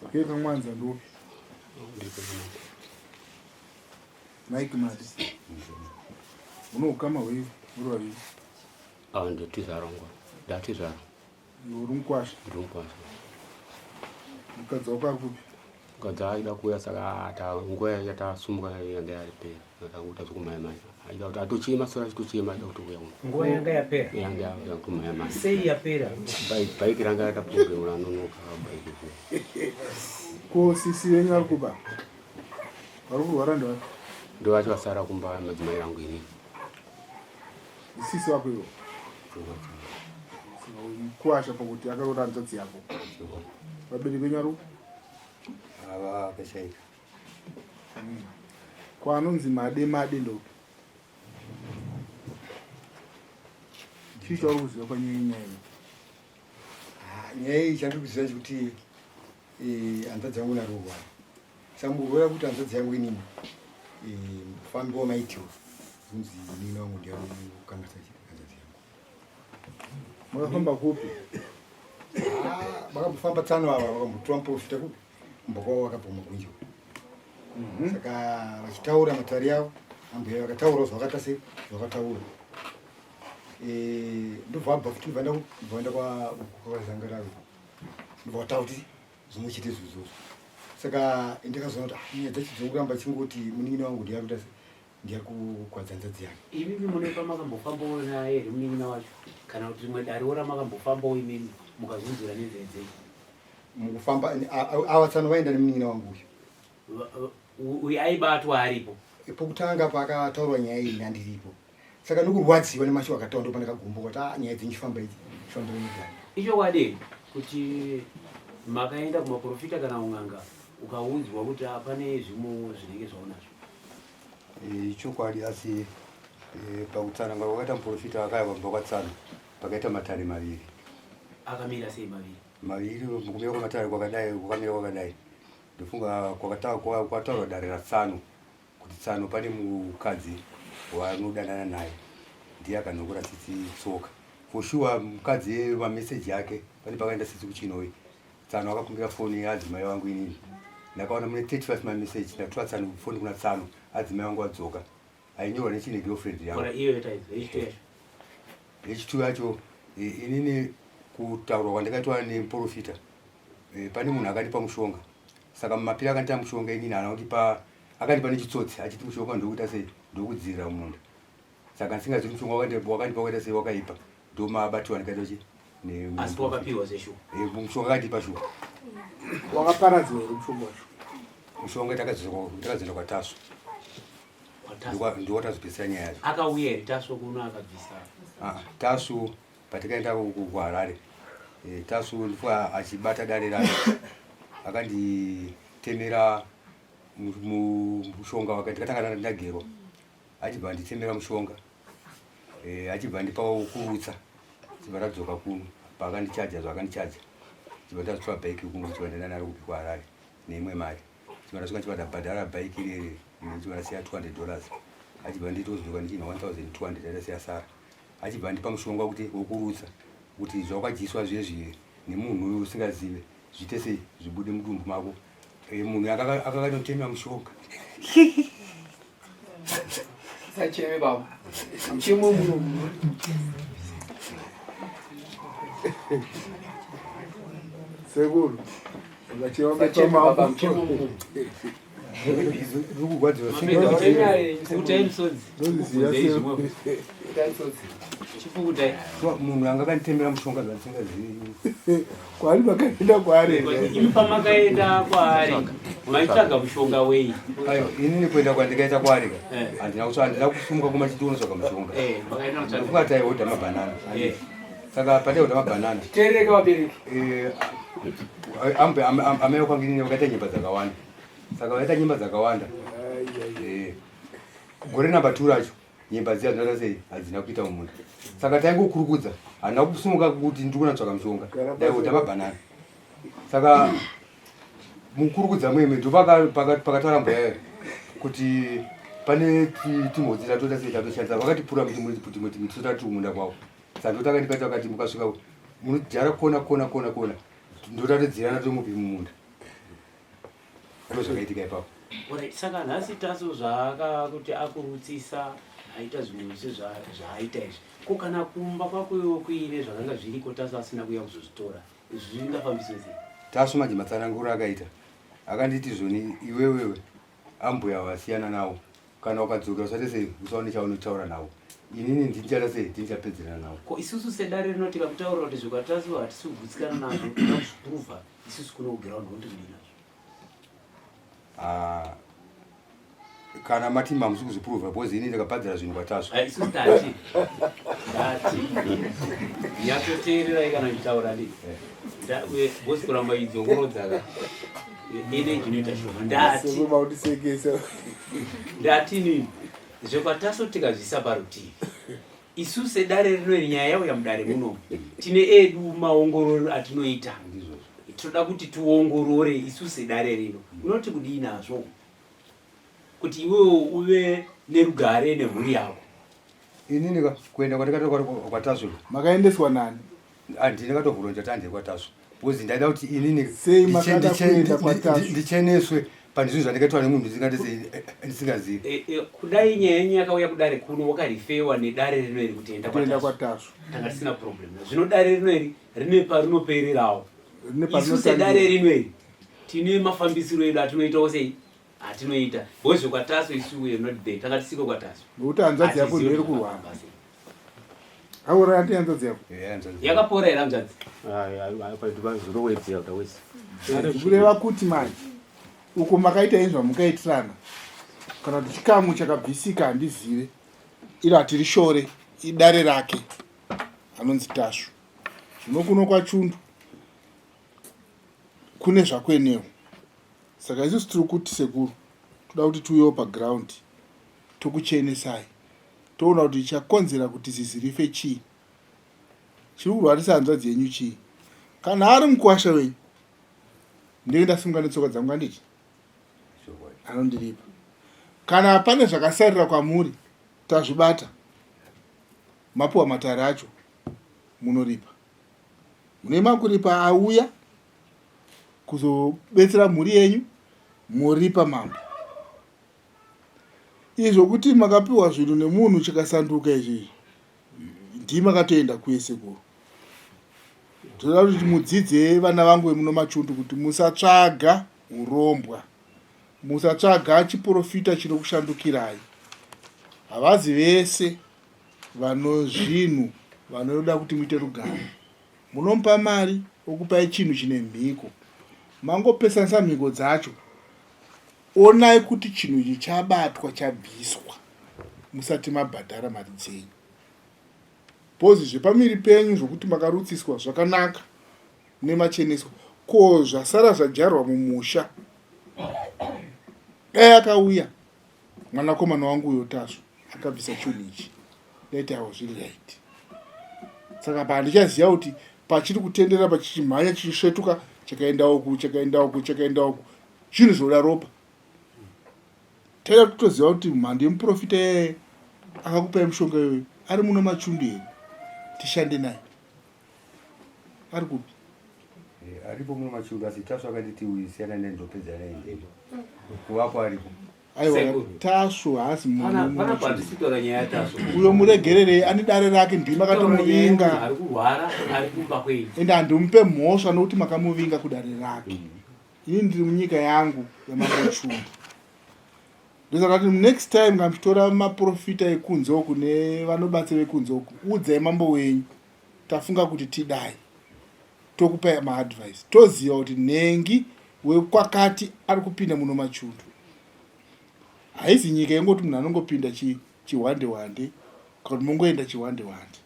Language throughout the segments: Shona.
Okay, kamwanza ndopi? Mike Madi. Uno ukama hwei uri vaviri? Ah, ndotizvarongwa. Ndatizvaro. Uri mukwasha? Ndiri mukwasha. Mukadzi wako ari kupi? Mukadzi aida kuuya saka ta nguva yatasumuka yanga yapera. Akangoita zvekumhanya mhanya. Aida kuti atochema sora achitochema aida kuti uya uno. Nguva yanga yapera. Yanga yapera kumhanya mhanya. Sei yapera? Bhaiki ranga raita problem ranonoka bhaiki. Ko sisi venyu vari kuba? Vari kurwara ndovapi? Ndovacho vasara kumba madzimai angu inini. Sisi wako iwo? Kuasha pakuti akaroora hanzvadzi yako. Vabereki venyu vari kupi? Ava vakashaika. Kwanonzi made made ndopi? Chii chauri kuziva panyaya yenyaya iyi? Ah, nyaya iyi chandiri kuziva chekuti eh, hanzvadzi yangu narohwa saka mukurwara kuti hanzvadzi yangu inini eh, mufambi wamaitiwa kunzi inini wangu ndiyakukanganisa hanzvadzi yangu. Makafamba kupi? Ah, vakambofamba tsano ava vakambotora muprofita kupi kumba kwavo vakabva kumagunje saka vachitaura matari avo ambuya vakataurawo zvavakaita sei zvavakataura Eh, ndobva vabva futi ndobva vaenda kwakazangararo ndobva vataura kuti zvimwe chete izvozvozvo saka ndakazoona kuti ah, nyaya dzacho dzongoramba chingoti munin'ina wangu ndiye akuita sei ndiye akukwadza hanzvadzi yake. Imimi mune pamakambofambawo naye here munin'ina wacho kana kuti rimwe dariwo ramakambofambawo imimi mukazvinzwira nenzeve dzenyu? Mukufamba ava tsano vaenda nemunin'ina wangu uyu. Uyu aibatwa aripo. Pokutanga paakataurwa nyaya iyi ndandiripo. Saka nokurwadziwa nemashoko akataura ndopandakagumbuka kuti ah nyaya dzenyu chifamba idzi chifamba nyika. Ichokwadi kuti makaenda kumaprofita kana un'anga ukaudzwa kuti ah, pane zvimwe zvinenge zvaunazvo. Ichokwadi asi e, pakutsanangura kwakaita muprofita akaya pamba kwatsano pakaita matare maviri. Akamira sei maviri? Maviri kumira kwamatare kwakadai kwakamira kwakadai. Ndofunga kwataurwa dare ratsano kuti tsano pane mukadzi waanodanana naye ndiye akanokora tsitsi tsoka for sure mukadzi mameseji ake pane pakaenda tsitsi kuchinoi tsano akakumbira foni yeadzimai vangu inini ndakaona mune 35 mameseji ndatora tsano foni kuna tsano adzimai vangu adzoka ainyorwa nechine girlfriend yangu H2 yacho inini kutaurwa kwandakaitwa nemuporofita e, pane munhu akandipa mushonga saka mumapiri akandiita mushonga inini haana kundipa akandipa nechitsotsi achiti mushonga ndokuita sei ndokudziirira mumunda saka ndisingazivi mushonga wakandipa wakaita sei wakaipa ndomabatiwa ndikaita chi asi wakapiwa zveshuwa e, mushonga akandipa shuwa wakaparadzwa here mushonga wacho mushonga takazoenda kwatasva ndiwo tazopedzisa nyaya yacho akauya here tasvu kuno akabvisa ah, tasvu patikaenda kuharare eh, tasvu ndipo achibata dare racho akanditemera mushonga wake ndikatanga ndagerwa achibva anditemera mushonga eh, achibva andipa kurutsa chibva ndadzoka kuno paakandichaja zvaakandichaja chibva ndazotora bhaiki kuno chibva ndaenda naro kupi kuharare neimwe mari chibva ndasvika chibva ndabhadhara bhaiki rere chibva ndasiya 200 dollars achibva nditozodzoka ndichina 1200 andasiya sara achibva andipa mushonga kuti wokurutsa kuti zvawakadyiswa zviye zviye nemunhu uyu usingazive zviite sei zvibude mudumbu mako. Eh, munhu akakanotemera mushonga. Sacheme baba. Mchemo muno. Sekuru. Ukachema Sacheme baba mchemo muno. Ndikurwadziwa. Pukutai misodzi. Ndoziziya Kukudzei zvimwe. Chipukutai. Munhu anga akanditemera mushonga zvandisingazivi. Kwaari makaenda kwaari. Imi pamakaenda kwaari maitsvaga mushonga wei? Aiwa, inini kuenda kwandikaita kwaari ka Eh. handina kutsva handina kusumuka kumachiti unotsvaga mushonga. Eh, makaenda kutsvaga. Ndafunga taihodha mabhanana. Eh. Saka pataihodha mabhanana Teereka vabereki. Eh, ambe amai kwangu inini vakaita nyimba dzakawanda. Saka vakaita nyimba dzakawanda. Eh, gore namba 2 racho nyimba dziya dzinoita sei hadzina kuita mumunda. Saka taingokurukudza handina kusumuka kuti ndiri kunatsvaka mushonga. Ndaihodha mabhanana. Saka mukurukudza mweme ndopakataura mbuya yayo kuti pane timhodzi tatoita sei tatoshandisa vakatipura miti tati mumunda kwavo. Saka ndotakandibata vakati mukasvika munodyara kona kona kona kona ndotatodzirana tomupi mumunda. Ndozvakaitika ipapo. Alright, saka nhasi Taso zvaakakuti akurutsisa aita zvimwe zvese zvaaita izvi. Ko kana kumba kwako iwe kuine zvakanga zviriko Taso asina kuuya kuzozvitora, zvingafambiswe sei? Taso manje matsananguro akaita akanditi zvoni iwewewe ambuya vasiyana nawo kana ukadzokera usate sei usaone chaunotaura nawo inini ndinichata sei ndinichapedzerana nawo. Ko isusu sedare rino tikakutaurira kuti zvekwaTaso hatisi kugutsikana nazvo toda kuzvipruvha isusu kuno kuground woti kudii nazvo? Ah, kana mati hamusi kuzvipruvha because inini ndakabhadhara zvinhu kwaTasvo. Ah, isusu tati ndati nyatsoteererai kana ndichitaura ndi bosi kuramba idzokorodza energy inoita shoma. Ndati Sekuru mautisekesa. Ndati inini zvekwaTaso tikazviisa parutivi isu sedare rino iri nyaya yauya mudare muno tine edu maongororo atinoita. Ndizvozvo. Tinoda kuti tiongorore isu sedare rino. Unoti kudii nazvo kuti iwewo uve nerugare nemhuri yako? Inini ka kuenda kwandakaita kwaTasvo Makaendeswa nani? Handini ndakatovhurwa kuti handei kwaTasvo because ndaida kuti inini Sei makada kuenda kwaTasvo? Ndicheneswe pane zvinhu zvandikaitwa nemunhu ndisingazivi. Kudai nyaya yenyu yakauya kudare kuno wakarifewa nedare rino iri kuti enda Kuenda kwaTasvo. kwaTasvo. Tanga tisina problem. Zvino dare rino iri rine parinopererawo. Rine Isu parinotangira. sedare rino iri tine mafambisiro edu atinoitawo sei atinoita. Because zvekwaTasvo isu we are not there. Tanga tisiko kwaTasvo. Nokuti hanzvadzi yako Hatizivi ndoiri kuti kurwara. zvakafamba sei. Auraya ndi hanzvadzi yako. Eh, hanzvadzi. Yakapora here hanzvadzi? Zvinowedzera kuti awedze. Zvikureva kuti manje uko makaita izvi zvamukaitirana kana kuti chikamu chakabvisika handizive. Iro hatiri shore idare rake anonzi Tasvu. Zvino kuno kwaChundu kune zvakwenewo. Saka isusu tiri kuti sekuru toda kuti tiuyewo paground tokuchenesai toona kuti chakonzera kuti zizi rife chii. Chiri kurwarisa hanzvadzi yenyu chii? Kana ari mukuwasha wenyu ndenge ndasimuka netsoka dzangu handiti anondiripa. Kana pane zvakasarira kwamuri tazvibata mapuwa matare acho munoripa. Mune makuripa auya kuzobetsera mhuri yenyu moripa mambo. Izvo kuti makapiwa zvinhu nemunhu chikasanduka izvi ndimi makatoenda kuye sekuru. Toda kuti mudzidze vana vangu vemuno Machundu kuti musatsvaga urombwa. Musatsvaga chiporofita chinokushandukirai. Havazi vese vano zvinhu vanoda kuti muite rugare. Munomupa mari okupai chinhu chine mhiko. Mangopesanisa mhiko dzacho. Onai kuti chinhu ichi chabatwa chabviswa musati mabhadhara mari dzenyu. Bhozi zvepamiri penyu zvokuti makarutsiswa zvakanaka nemacheneswa ko zvasara zvadyarwa mumusha dai akauya mwanakomana wangu uyo Tasvu akabvisa chunhu ichi dai taiwa zviri right. Saka pa handichaziva kuti pachiri kutendera pachichimhanya chichisvetuka chakaenda uku chakaenda uku chakaenda uku zvinhu zvinoda ropa. Taida kutoziva kuti mhando yemuprofita iyaye akakupai mushonga iyoyo ari muno Machundu here tishande naye. Ari kupi? Eh, aripo muno machundu asi Tasvu akanditi uyu siyana naye ndopedza naye ndini. Kuvapo aripo. Aiwa Tasvu haasi munhu Panapa handisi kutaura nyaya yaTasvu. Uyo muregererei ane dare rake ndimi makatomuvinga. Ari kurwara ari kumba kwenyu. Ende handimupe mhosva nokuti makamuvinga kudare rake. Ini ndiri munyika yangu yaMambo Chundu. Ndosaka kuti next time kana muchitora maprofita ekunze uku nevanobatsira vekunze uku udzai mambo wenyu tafunga kuti tidai tokupai maadvice toziva kuti nhengi wekwakati ari kupinda muno machundu haizi nyika yengoti munhu anongopinda chihwande hwande kana kuti mongoenda chihwande hwande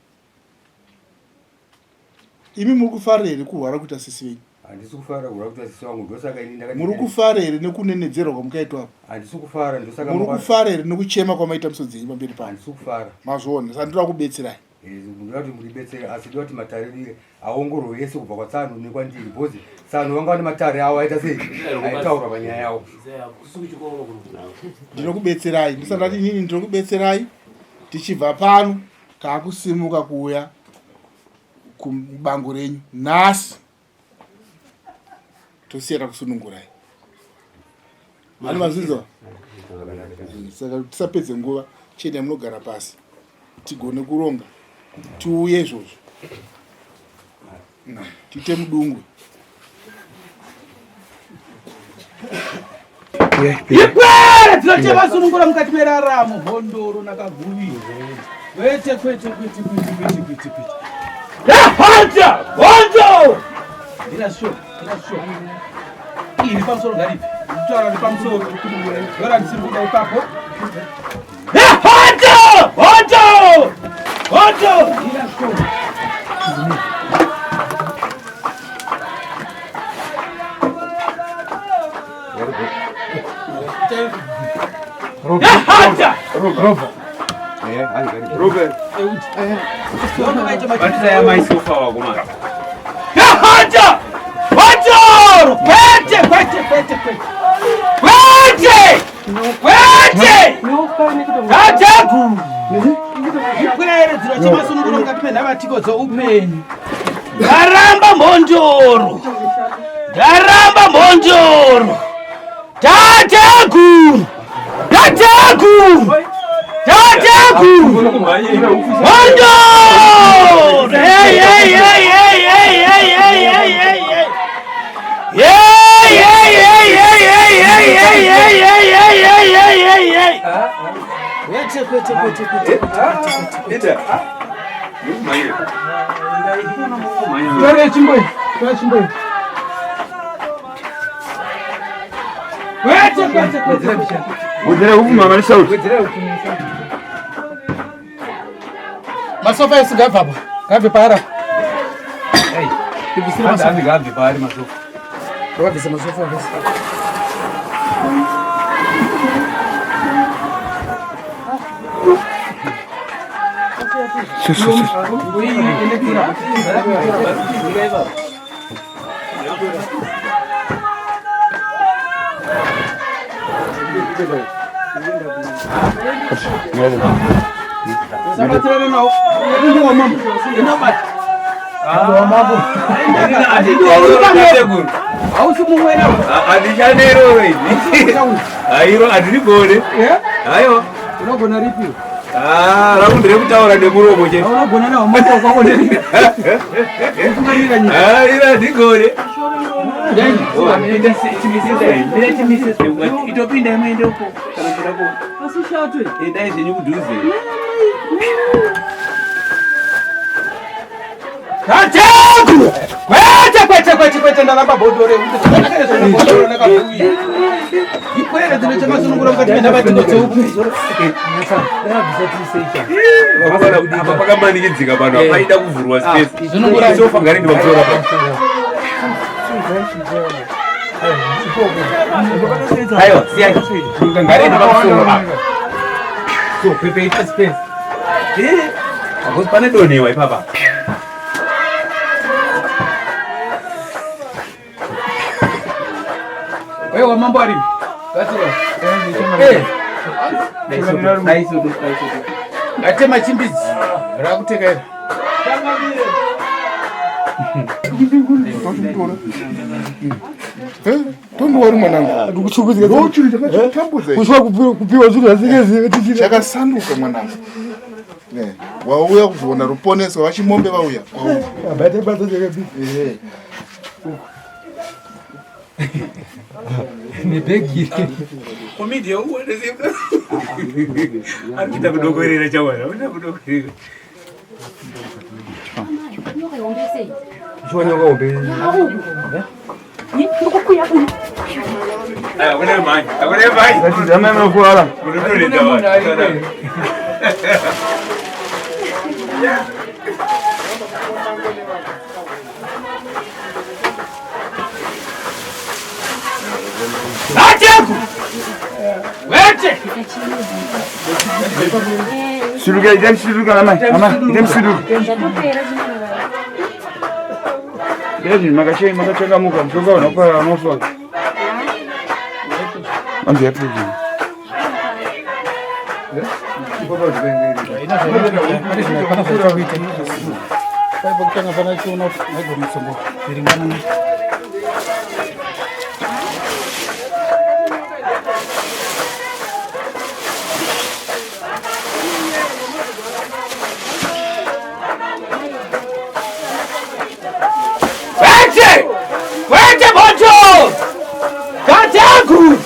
imi muri kufara here kurwara kuita sisi venyu Handisi kufara kurwara kuita sisi vangu ndosaka ini ndakati Muri kufara here nekunenedzerwa kwamukaitwa apa? Handisi kufara ndosaka Muri kufara here nekuchema kwamaita misodzi yenyu pamberi pangu? Handisi kufara. Mazviona, saka ndoda kubetserai. Eh, ndoda kuti mundibetsere asi ndoda kuti matare edu aongororwe ese kubva kwatsano nekwandiri because tsano vanga vane matare avo aita sei aitaurwa panyaya yavo. Ndinokubetserai, ndisati ndati inini ndinokubetserai tichibva pano taakusimuka kuuya kubango renyu nhasi tosiya takusunungurai mani mazvinzwa saka tisapedze nguva chiendai munogara pasi tigone kuronga tiuye izvozvo tiite mudungwe Ipwere dzinochema sunungura mukati meraramo mhondoro nakaguvi. Kwete kwete kwete kwete kwete kwete kwete. Hondo! Hondo! Ndina sure, ndina sure. Iri pamusoro ngaripi? Kutaura ri pamusoro. Ndora ndisiri kuda ipapo. Hondo! Hondo! Hondo! Ndina sure. Ipwere dzinochemasununguro mukati menhamatiko dzoupenyu. Ndaramba mhondoro. Ndaramba mhondoro. Tateguru. Tateguru. Tateguru. Mhondoro. Hey hey hey hey hey hey hey hey hey hey. Hey hey hey hey hey hey hey hey hey hey hey hey hey hey. Kwete kwete kwete kwete kwete. Tore chimbo. Tore chimbo. Kwete kwete kwete. Wedzera huku mama ni sauti. Masofa ese ngabve apa. Ngabve paari apa. Hey, Tibvisire masofa. ngabve paari masofa. Ngabvise masofa vese. Sabatirana nawo. Ndiwo mambo. Ndinobata. Hausi mumwe nawo. Handichanero ini. Airo handirigone. Aiwa. Unogona ripi? Ah, rangu nderekutaura nemuromo chete. Unogona nawo mambo kwako nderipi? Utungamira nyika. Ah, iro handigone. Itopinda muende uko kana kuda ku. Asi shatwe. Endai zvenyu kudhuze. Tateguru! Kwete kwete kwete kwete ndaramba bhodhoro bhodhoro nakabuya. Ikwere dzinochema sunungura mukati menhamatiko dzeupenyu. Apa pakamanikidzika pano apaida kuvhurwa space. Zvinongura- Sofa ngarindi pamusoro apa. Aiwa, siyai. Ngarindi pamusoro apa. So, pepe ita space. Eh, because pane donewa ipapa. Wewe wamambo ari. Gatsira. Eh. Ngatema chimbidzi. Rakuteka iri. Tochimutora. Don't worry mwanangu. Ndikushungudzika. Ndo chinhu chakachitambudza. Kuswa kupiwa zvinhu zvasingazivi tichiri. Chakasanduka mwanangu. Wauya kuzoona ruponeso vachimombe vauya. Abate bata chakabika. Ehe. Nebhegi. Komidhi yauwana ari kuita kudokorera chawana, kuita kudokorera. Nyoka hombe. Hakuna mhanya, hakuna mhanya. Amai munokuwara. Munotoredza vanhu. Ateku! Wete! Siruka, ita msiruka amai. Amai, ita msiruka. Ita makachei makachangamuka mushonga unopa unofa. Anzi yapi. Pekutanga pana chiona kuti maigona kusomboveringana. Wete! Wete bocho! Katangu!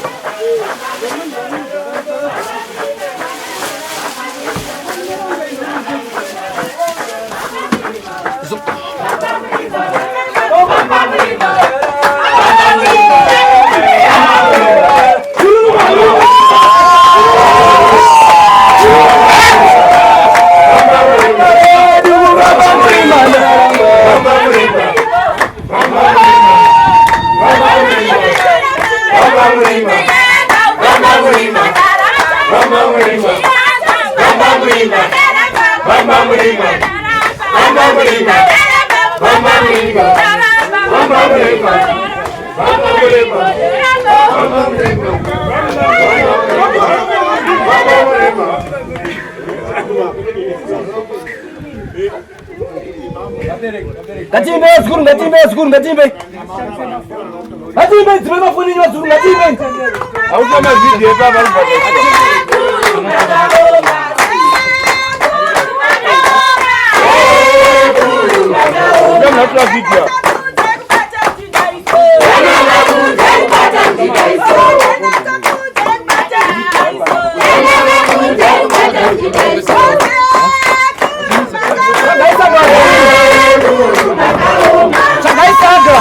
Ngatimbe vazukuru, ngatimbe vazukuru, ngatimbe. Ngatimbe dzime mafoni enyu vazukuru, ngatimbe. Hausa mavideo epapa Ukamnatura video. Chakaisaga.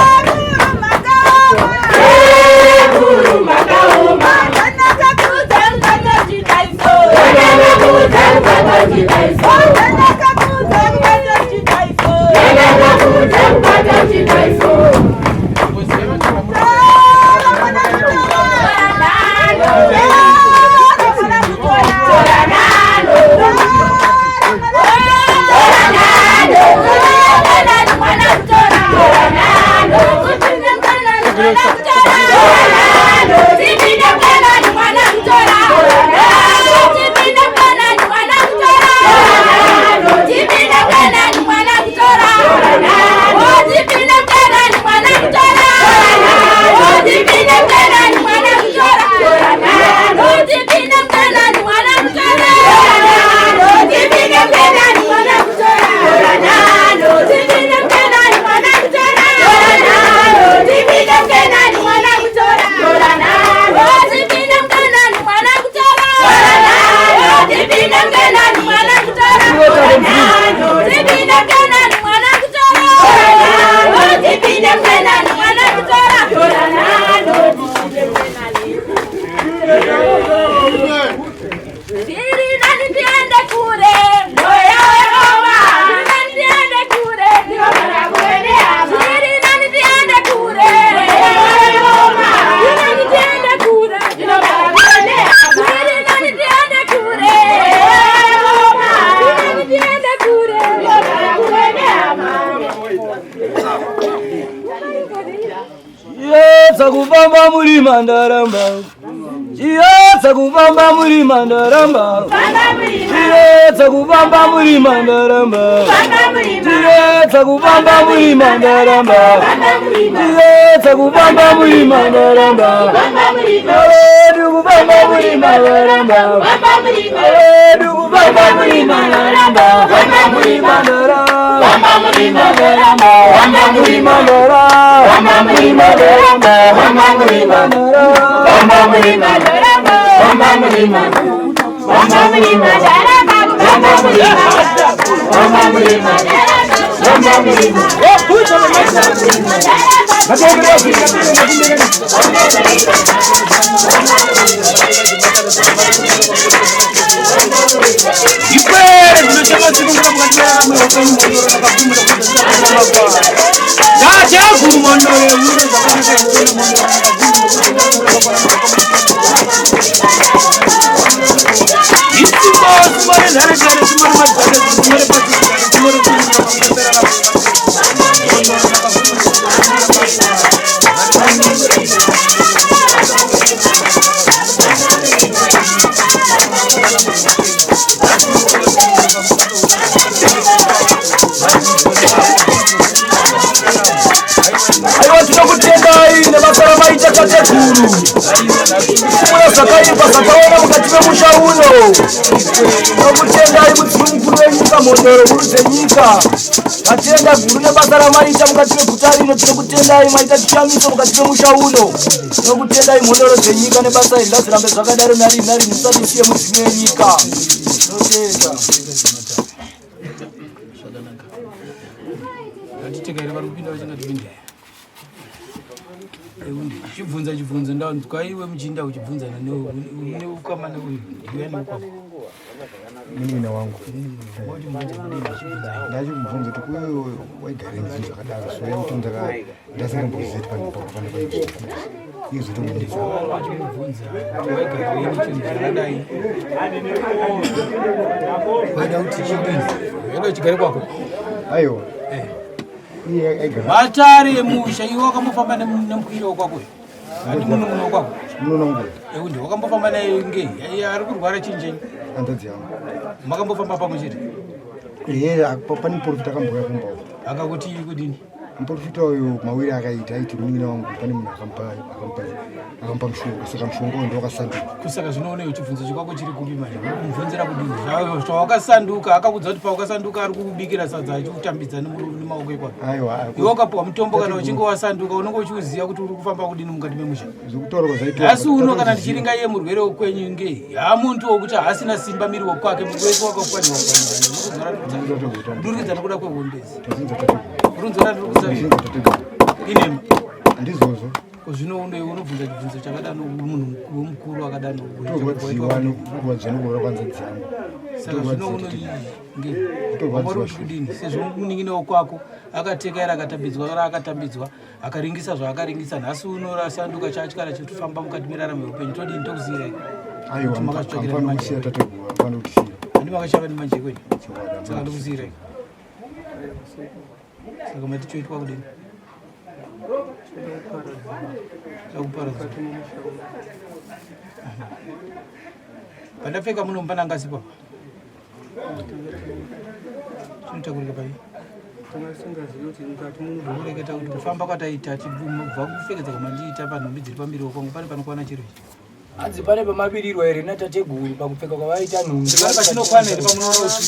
murima ndaramba. Chiedza kufamba murima ndaramba. Chiedza kufamba murima ndaramba. Chiedza kufamba murima ndaramba. Chiedza kufamba murima ndaramba. Edu kufamba murima ndaramba. Edu kufamba murima ndaramba. Murima ndaramba. Murima ndaramba. Murima ndaramba. Murima ndaramba. Murima ndaramba. Murima ndaramba. Murima Ipere zvinochema zvinongura mukati meraramo yeupenyu mhondoro nakagumira ndacheguru mhondoro yehure zvakanaka yeupenyu mhondoro isimbo simbo renharetare simbo remadzare simbo repasi simbo Aiwa tinokutendai nebasa ramaita tateguru. Muna zvakaipa zvataona mukati memusha uno. Tinokutendai mudzimu mukuru wenyika mhondoro huru dzenyika. Tatenda guru nebasa ramaita mukati meguta rino. Tinokutendai maita chishamiso mukati memusha uno. Tinokutendai mhondoro dzenyika nebasa iri ngazvirambe zvakadaro narini narini musatisiye mudzimu yenyika. Tinotenda. Zvakanaka. Ngatitekaire vari kupinda vachingatipinde. Chibvunza chibvunzo ndanzwa iwe muchinda uchibvunzana neukama neuyu ndiuya neukwako. Munin'ina wangu ndachimubvunza kuti kuyo waigara nezvinhu zvakadaro so yakuti ndasingambozivi kuti pane pane paizvi iye zvotomudisa Wachimubvunza kuti waigarirei nechinhu chakadai. Waida kuti chidini? Waida chigare kwako? Aiwa. Iye aigara Matare emusha iwe wakambofamba nemukwiri wakwako handi munun'una wakwako munun'una wangu eundi wakambofamba naye ngei Iye ari kurwara chinjenyi hanzvadzi yangu makambofamba pamwe chete ehe pane muprofita akambouya kumba uko akakuti kudini muprofita uyu mawiri akaita aiti munin'ina wangu pane munhu akamupa akamupa akamupa mushonga saka mushonga uyu ndowakasanduka kusaka zvino une chibvunzo chikwako chiri kupi manje uri kumubvunzira kudini zvawakasanduka akakudza kuti pawakasanduka ari kukubikira sadza achikutambidza nemaoko ikwako aiwa iwe ukapiwa mutombo kana uchinge wasanduka unenge uchiuziva kuti uri kufamba kudini mukati memusha zvekutaura kwazvaitwa asi uno kana ndichiringa iye murwere wekwenyu ngei haamuntu wokuti haasina simba miri wokwake miri wese wakapwanyiwa pwanyiwa ndurikidza nokuda kwehombezi urunzora ndirikudza inhema handizvozvo zvino uno iwe unobvunza chibvunzo chakadano munhu mukuru mukuru akadano torwadziwa nokurwadziwa nokurwara kwanzadzi yangu saka zvino uno ngewamari kudini sezvo munin'ina wokwako akatekaira akatambidzwa kana akatambidzwa akaringisa zvaakaringisa nhasi uno rasanduka chatyara chitofamba mukati meraramo yeupenyu todini tokuziirai aiwa hamufani kusiya tateguru hamufani kutisiya handi makashava nemanje kwenyu saka ndokuziirai saka mati choitwa kudini chakuparadza pandapfeka muno mupana ngasi papa chinotakurika pai kureketa kuti kufamba kwataita tibva kupfekedza kwamandiita panhumbi dziri pamberi kwangu pane panokwana chiro ichi Hanzi pane pamabirirwa here natateguru pakupfeka kwavaita nhumbi. Pane pachinokwana here pamunoona kuti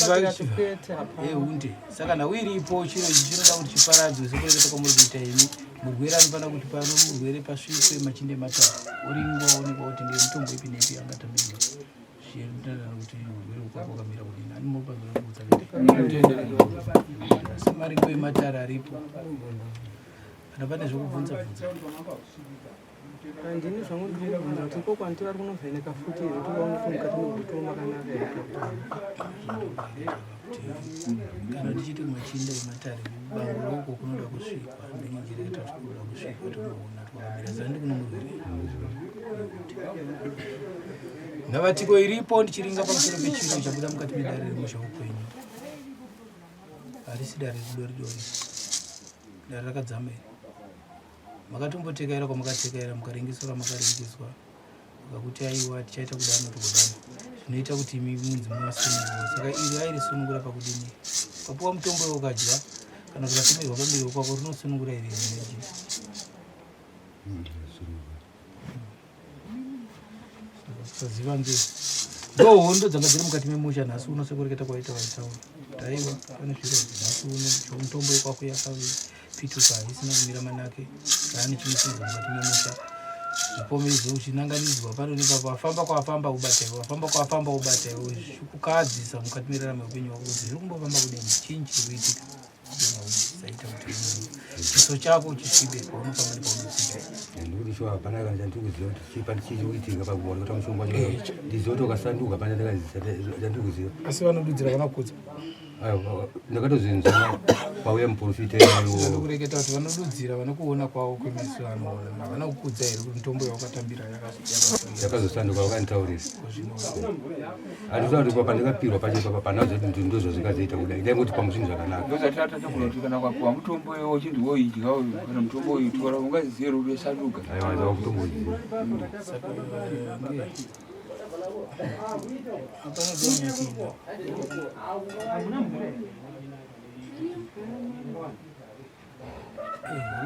saka nhau iripo chiro ichi chinoda kuti chiparadzwe sekureketa kwamuri kuita imi murwere anofanira kuti pano murwere pasvikwe machinde matare oringwa onekwa kuti ndiye mitombo ipi neipi angatambidzwa zvichienderana kuti urwere ukwako wakamira kudini ani mopazokutsaaasi maringo ematare aripo kana pane zvekubvunza bvunza Handini zvangu ndiri kubvunza kuti iko kwanti vari kunovheneka futi here kuti vaone kuti mukati meguto makanaka here kana tichiti kumachinda ematare bango roko kunoda kusvikwa ndinenge ndichireketa kuti kunoda kusvikwa tinoona twakamira zandi kuno murwere ngavatiko iripo ndichiringa pamusoro pechiro chabuda mukati medare remusha wokwenyu harisi dare ridori dori dare rakadzama iri. Makatombotekaira kwamakatekaira mukaringiswa kwamakaringiswa vakakuti aiwa tichaita kudano tikudano zvinoita kuti imi munzi muvasunungura saka iri airisunungura pakudini ukapiwa mutombo iwe ukadya kana kuti ukatumirwa pamiri kwako rinosunungura iri rineji kusaziva nge ndo hondo dzanga dziri mukati memusha nhasi uno sekureketa kwaita vaitaura kuti aiwa pane zviro nhasi uno mutombo yekwako yakapituka haisina kumira manake yaane chinosinza mukati memusha zvipomezo uchinanganidzwa pano nepapa wafamba kwawafamba ubata iwe wafamba kwawafamba ubata iwe zvikukahadzisa mukati meraramo yeupenyu wako kuti zviri kumbofamba kudini chinyi chiri kuitika saita kuti chiso chako chisvibe paunofamba nepaunotsika ndikuti shuwa hapana kana chandiri kuziva kuti chii pane chii chikuitika pakuona kuti mushonga wacho eh, ndiziva kuti wakasanduka hapana chandiri kuziva asi vanodudzira vanakudza ndakatozinzwa pauya muprofita kureketa kuti vanodudzira vanokuona kwavo kwemeso anoona havana kukudza here kuti mitombo yawakatambira yakazosanduka vakanditaurira handisati kuti pandakapirwa pacho papa panazo kuti ndozvazvingazoita kudai ndaingoti pamwe zvinhu zvakanaka ndozvatatatakura kuti kana ukapiwa mutombo iwo uchinzi woidya uyu kana mutombo uyu tora ungazive kuti unosanduka aiwa ndava kutomboziva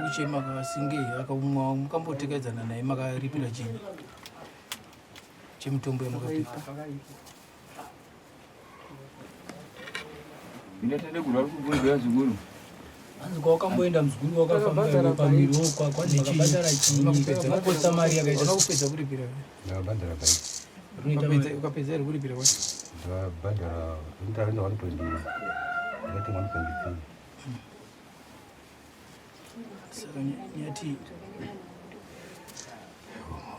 Uchema kasinge akaumwa mukambotekedzana naye makaripira chinyi chemitombo yamakapiwa Ndatateguru vari kubvunza vazukuru. Hanzi kwawakamboenda muzukuru wakafamba pamiro kwakabhadhara chinyi kupedza mari yakaita kupedza kuripira ndakabhadhara bai ukapedza here kuripira kwacho ndakabhadhara ndakaenda 1.3 ndakati 1.3 saka nyati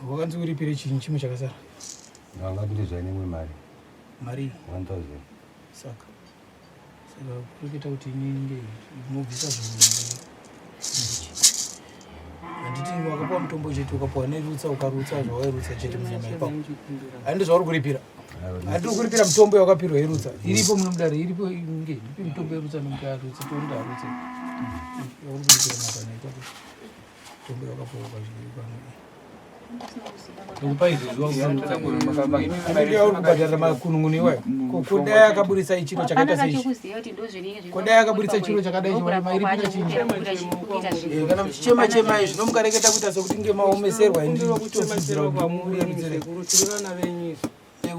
wakanzi uripire chinyi chimwe chakasara ndanga nemwe mari mari 1000 saka saka kureketa kuti inenge unobvisa zvinhu handiti wakapiwa mutombo chete ukapiwa nerutsa ukarutsa zvawairutsa chete munyama ipapo handi zvauri kuripira handiri kuripira mitombo yawakapirwa yerutsa iripo muno mudare iripo nge ndipe mitombo yerutsa nomuti arutse tondi arutse yauri kuripira makana ipapo mitombo yawakapiwa ukazviipano Ndokupa izvi uri kubhadharira makunun'unu iwayo kudai akaburitsa chiro chakaita seichi kudai akaburitsa chiro chakadai mairipira chinyi eh, kana muchichema chema izvi nomukareketa kuita sekuti nge maomeserwa nditofudzira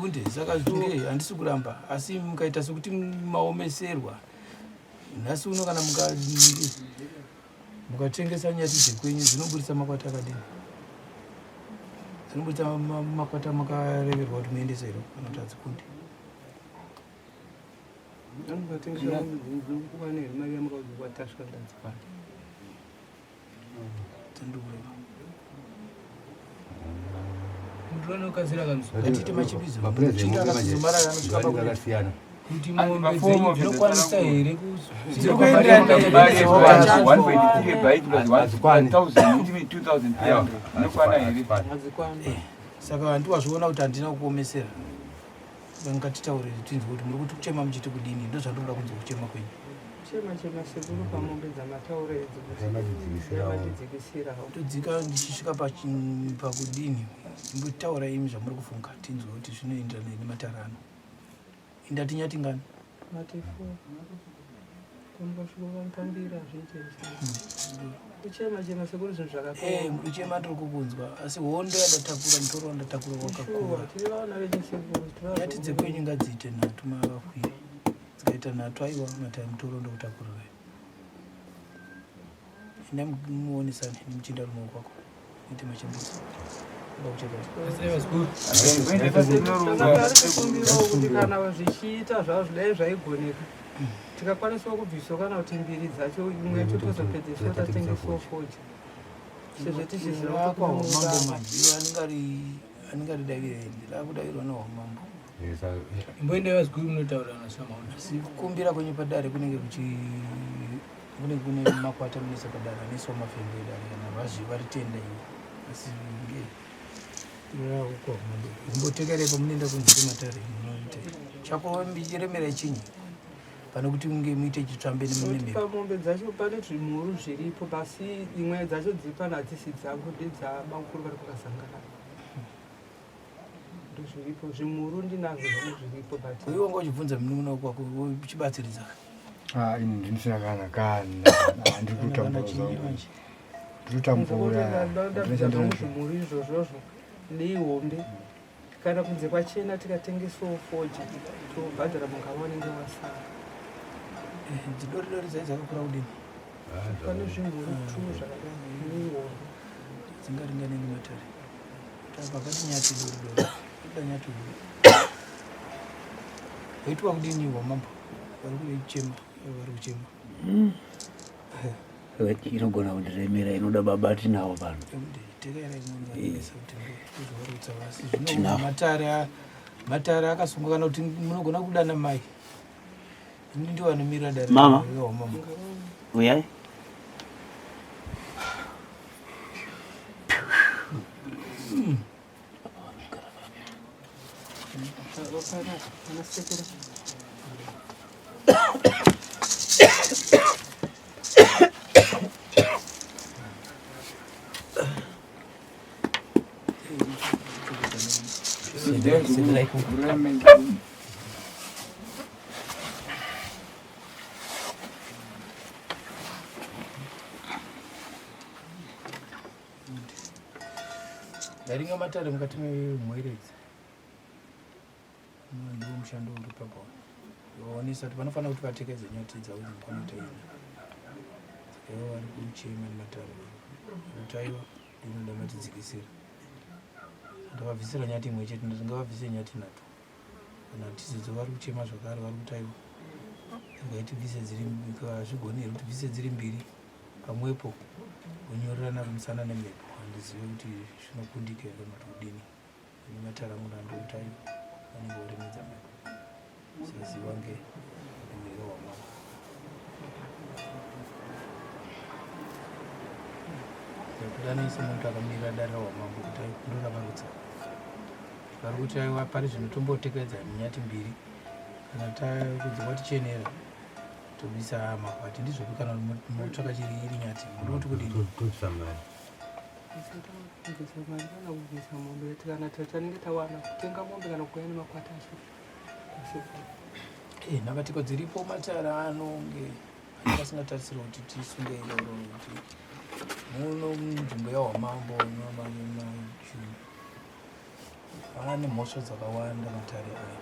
kuti saka nge handisi kuramba asi mukaita sekuti maomeserwa nhasi uno kana muka Mukatengesa nyati dzekwenyu dzinoburitsa makwata akadini? Dzinoburitsa makwata makareverwa kuti muendese here kana kuti hadzikundi? Dzandikureva. Ngatite machipizo. Muchinda akazomara anosvika pakuti kuti mombe dzenyu dzinokwanisa here saka handi wazviona kuti handina kukuomesera ngatitaure tinzwe kuti muri kuti kuchema muchiti kudini ndozvandinoda kunzwa kuchema kwenyu chema chema sekuru pamombe dzamataura idzi matidzikisirawo todzika ndichisvika pakudini imbotaura imi zvamuri kufunga tinzwe kuti zvinoenderana nematarano Indati nyati ngani? Mati 4. Kamukasvika kamutambira zviite. Kuchema chema sekuru zvinhu zvakakura. Eh, kuchema ndiri kukunzwa asi hondo yandatakura mutoro wandatakura wakakura. Tiri vana venyu sekuru. Nyati dzekwenyu ngadziite nhatu mavakwiri. Dzikaita nhatu aiwa matai mutoro ndokutakurira. Enda muonesane nemuchinda rume kwako. Muite machembezi. Kuti kana zvichiita zvazvo dai zvaigoneka tikakwanisawo kubviswa kana kuti mbiri dzacho imwe yacho tozopedzeswa tatengesawo fodya sezvo tichiziva kwa mambo manje iwo anenge ari davira ende rakudavirwa nehwamambo imboendai vazukuru munotaura nasamaona asi kukumbira kwenyu padare kunenge kuchi Kune kune makwata munisa padare anoiswa mafembo edare kana vazvi varitenda iwe asi nge imbotekerei pamunoenda kunze kwematare munoita chako chiremera chinyi. Pane kuti munge muite chitsvambe nemhepo. Pamombe dzacho pane zvimhuru zviripo pasi imwe dzacho dziri pano hadzisi dzangu ndedzabamukuru vari kwakazangana. Ndozviripo zvimhuru ndinazvo zvangu zviripo but. Iwe wanga uchibvunza munun'una wako uchibatsiridza. Ah, ini ndinisina kana kana ah, ndiri kutambura zvangu. Ndiri kutambura. Zvimhuru izvozvozvo neihombe kana kunze kwachena tikatengesawo fodya tobhadhara mungava unenge wasara. Eh, dzidori dori dzai dzakakura kudini? Pane zvimhuru tu zvakadai neihombe. Dzingaringane nematare. Apa pati nyati dori dori. Toda nyati huru. Waitwa kudini wamambo? Vari kuchema, vari kuchema. Inogona kundiremera inoda baba tinawo pano. Tinawo. Matare matare akasungwa kana kuti munogona kudana mai. Ini ndiwo anomira dare. Mama. Uyai. Ndaringa matare mukati memhwere idzi. Ndiwo mushando uri papo. Waonesa kuti vanofanira kuti vatekedze nyati dzavo dzinokwana kuita ina. Saka ivo vari kuchema nematare. Kuti aiwa ndinoda matidzikisira. Ndavabvisira nyati imwe chete ndati ngavabvise nyati nhatu. Kana tizidzo vari kuchema zvakare vari kuti aiwa regai tibvise dziri hazvigoni here kuti bvise dziri mbiri pamwepo vonyorerana kumusana nemhepo handizive kuti zvinokundika here kana kuti kudini ini matare angu ndandokuti aiwa vanenge voremedza mhepo saziva nge mweya wamama kudanai semuntu akamirira dare rawamambo kuti ndoravarutsa vari kuti aiwa pari zvino tombotekedza nyati mbiri kana takudzi watichenera tobisa makwati ndizvopi kana motsvaka chiri iri nyati muda kuti kudini tobisa mari kubvisa mari kana kubvisa mombe kana tanenge tawana kutenga mombe kana kuuya nemakwati acho eh, nhamatiko dziripo matara anonge asingatarisirwa kuti tisunge iroro kuti muno munzvimbo yahwamambo nemajuu Vane mhosva dzakawanda matare aya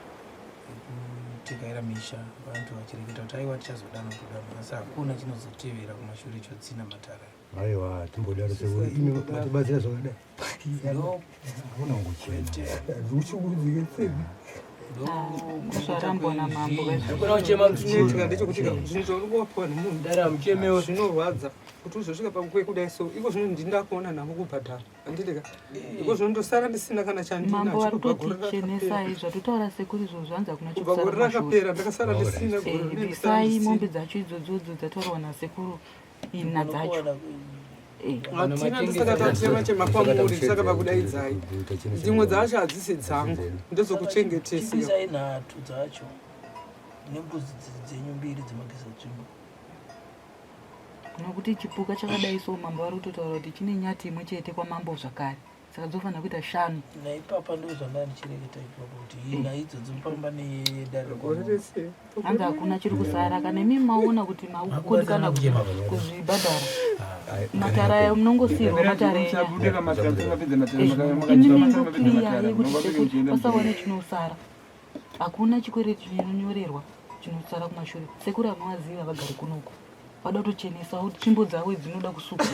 ekutekaira misha vantu vachireketa kuti aiwa tichazodano kudano asi hakuna chinozotevera kumashure chotsina matare aya. Aiwa timbodaro sekuru imi matibatsira zvakadai. Hakuna kungochema. Uchikurudzike sei? Zvarambwa namambo. Hakuna kuchema chinoitika ndechekuti zvinhu zvauri kuwapiwa nemunhu Dara muchemewo zvinorwadza kuti uzosvika pakudai so iko zvino ndindakuona navo kubhadhara. Handiti ka? Iko zvino ndosara ndisina kana Mambo chandinacho vari kubva gore kutoti rakapera. chenesai zvatotaura sekuru izvo zvanzi hakuna Kubva chekusara gore kumashure. rakapera ndakasara ndisina gore Eh, rinenge ndisara bvisai mombe ndisina. dzacho idzodzo dzataurwa nasekuru ina dzacho. Eh. Hatina ndisaka tachema chema kwamuri ndisaka vakudaidzai. Dzimwe dzacho hadzisi dzangu ndedzokuchengetesera. Chibvisai nhatu dzacho nembudzi dzenyu mbiri dzemageza tsvimbo. Nokuti chipuka chakadai so mambo vari kutotaura kuti chine nyati imwe chete kwamambo zvakare saka dzofanira kuita shanu. Naipapa ndo zvandanga ndichireketa ipapo kuti ina idzo dzofamba nedare Gore rese. Hanzi hakuna chiri kusara kana imi maona kuti makundikana kuzvibhadhara matare aya munongosiirwa matare enyu imimi kuti sekuru pasawane chinosara hakuna chikwereti chinonyorerwa chinosara kumashure sekuru hamawaziva vagari kunoku vada kutochenesawo tsvimbo dzavo dzinoda kusukwa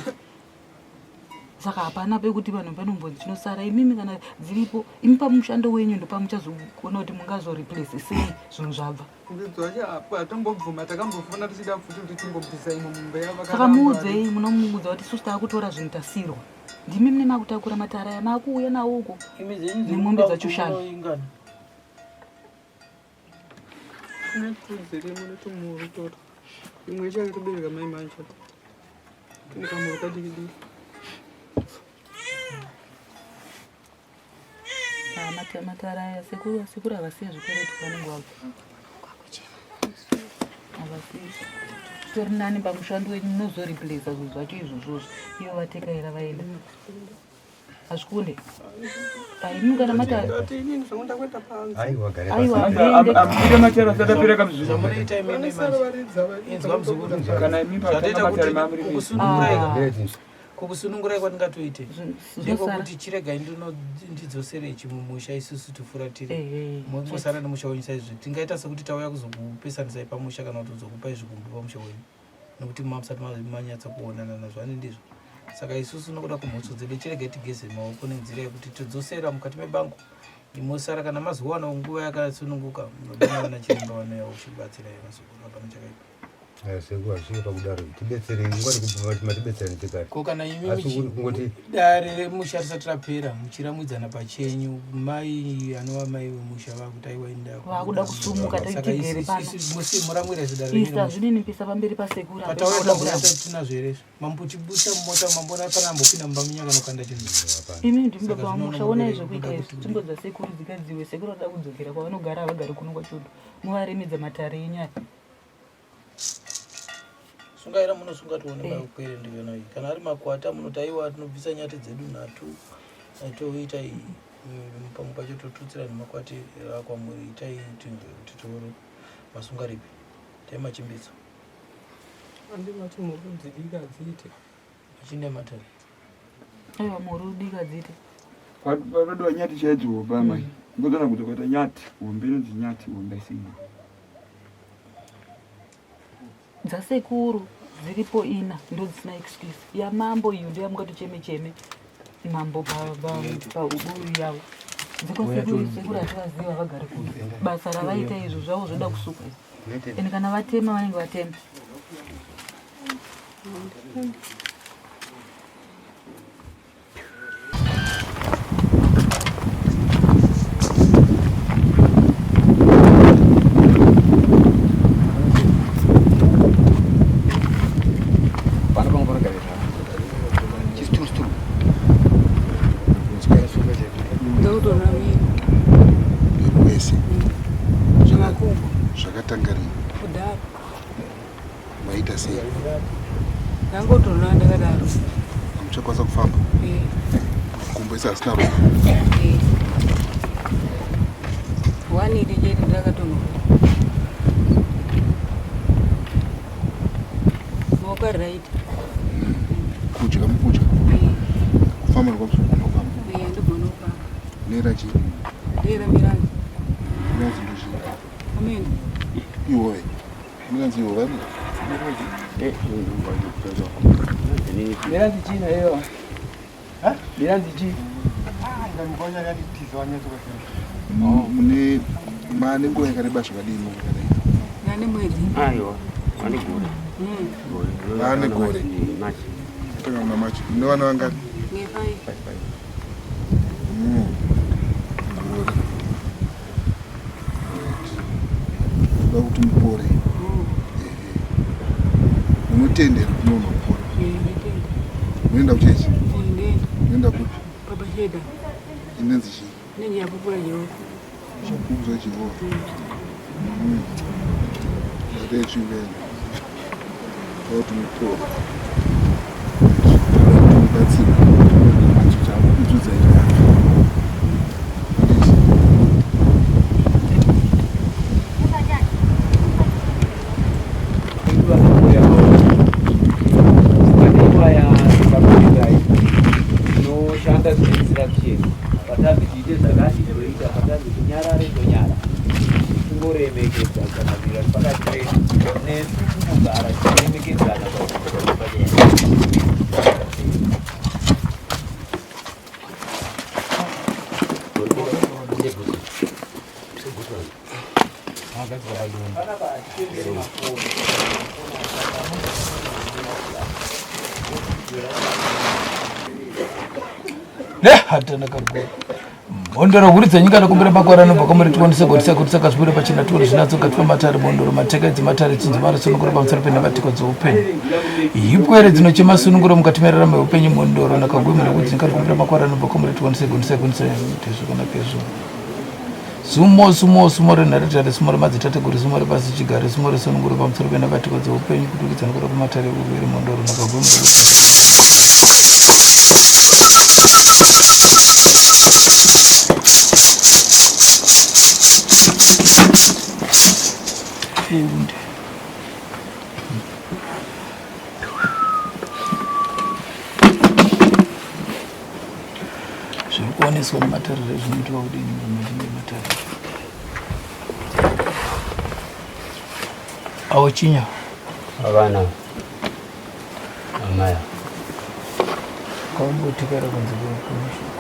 saka hapana pekuti vanhu panombonzi chinosara imimi kana dziripo imi pamushando wenyu ndopamuchazoona kuti mungazoreplace sei zvinhu zvabva Ndidzo acho apo atombobvuma takambofona tichida futi kuti timbobvisa imwe mombe yavo saka muudzei munomuudza kuti isusu taakutora zvinhu tasirwa ndimi mune makutakura matara aya maakuuya nawo uko nemombe dzacho shanu Dzirimo netumuru toto. Imwe yacho yakatobereka mai manje. Tune kamuru kadiki diki. Ah, matara aya sekuru sekuru havasiya zvikwereti kwavanenge vabva. Havasi zvitori nani pamushando wenyu munozoreplacer zvinhu zvacho izvozvozvo ivo vatekaira vaenda. Hazvikunde. Aimi kana mati Aiwa gare Aiwa, pasi. muende. Amire matare asati apera kamzuzu. Zvamunoita imimi manje. Inzwa muzukuru. Kana imi Zvatoita patanga kuti matare mamuri kukusunungurai Ah. kukusunungurai kwandingatoite zvinosara. ndekwekuti chiregai ndidzosere ichi mumusha isusu tifuratire Ehe, mongosara nemusha wenyu saizvo tingaita sekuti tauya kuzokupesanisai pamusha kana kuti kuzokupai zvikumbu pamusha wenyu nekuti mamusati manyatsa kuonana nazvo ane ndizvo saka isusu nokuda kumhotso dzedu chiregai tigeze maoko nenzira yekuti todzosera mukati mebango imosara kana mazowana nguva yakasununguka munodana vana chiremba vanouya kuchibatsirai vazukuru hapana chakaipa Sekuru hazvisvike pakudaro tibetserei ungati kubva matibetsera nechekare ko kana imi asi kungoti dare remusha risati rapera muchiramwidzana pachenyu mai anova mai vemusha vakuti aiwa inda Vakuda kusumuka tigere pano. muramwira izvi dare renyu Isa remusha zvininipisa pamberi pasekuru. patauya tinazvo here izvi mambotibusa mumota mambona pana ambopinda mumba menyu akanokanda chinhu Imi ndimi Saka baba vamusha zvinoona onai mugore zvekuita kuda izvi. kuti Tsvimbo dzasekuru dzigadziwe sekuru vada kudzokera kwavanogara havagari kuno kwachodo. Muvaremedza matare enyu aya. Sungaira munosunga tione makwere ndivena iyi. Kana ari makwata munoti aiwa tinobvisa nyati dzedu nhatu eh, toita iyi pamwe pacho totutsira nemakwati akwamuri itai tinzwe kuti tione masunga ripi. Tai machimbidza. Andimati mhuru dzidika dziite. Achinde matare. Aiwa mhuru dika dziite. Padwa nyati chaidzo pamai. Ngozana kuti kwata nyati, hombe inonzi nyati, hombe isina. Dzasekuru dziripo ina ndodzisina excuse. Yamambo iyo ndoyamungatocheme cheme mambo paubuyu yavo. Dzekwasekuru sekuru hativaziva vagari kuno. Basa ravaita izvo zvavo zvoda kusukwa izvo. Ende kana vatema vanenge vatema. Pano pangu panogarira. Chisituru situru. Ndautonamira wese zvemakumbo zvakatanga rini kudhara maita sei ndangotonwa ndakadaro hamuchakwanisa kufamba Eh, makumbo ese asina ropa eh. One iri chete ndakatonwa maoko ari right kudya mukudya kufamba ndokwamusogona kufamba Eh, ndigona kufamba nera chii ndera miranzi miranzi ndochii amen ihove miranzi ihove ani Miranzi chii nayo? Miranzi chii? mune mane nguva yakareba zvakadii mukadai nane mwedzi Aiwa, ane gore. Ane gore. Tanga muna machi mune vana vangani nefai Gore. Right. Toda kuti mupore Ehe. munotendera kuti munopora nditenda munoenda kuchechi ndenda munoenda kupi baba sheda inenzi chii nenge yapupura jehovha Zvapupu zvaJehovha. Ndatechiveni. Kuti mupore. Kuti mubatsirwe. Icho chakudzudza icho. Tinoshanda zvine instruction patanzi tiite zvakati toita patanzi tinyarare tonyara tingoremekedza kana kuira pakati pedu nesu kungogara tichiremekedzana panyaya. Nehatana kagora mhondoro huri dzenyika nokumbira makore anobva kwamuri tionese godisa kuti sakazvibuda pachena tione zvinatso kati pematare mhondoro mateka dzematare tsinzo mari sununguro pamusoro penhamatiko dzeupenyu hipwere dzinochema sununguro mukati meraramo yeupenyu mhondoro nakagwema nekudzinyika rikumbira makore anobva kwamuri tionese godisa kuti zvakanaka izvo Sumo, sumo, sumo renharetare, sumo remadzitateguru, sumo repasi chigare, sumo resununguro pamusoro penabatiko dzeupenyu, kuturikidza nokuda kwematare urwere, mhondoro, nakagombe. Funde. Zviri kuoneswa nematare zvinoitwa kudini mumachinda ematare awo chinya Avana amaya kaumbotikara kunze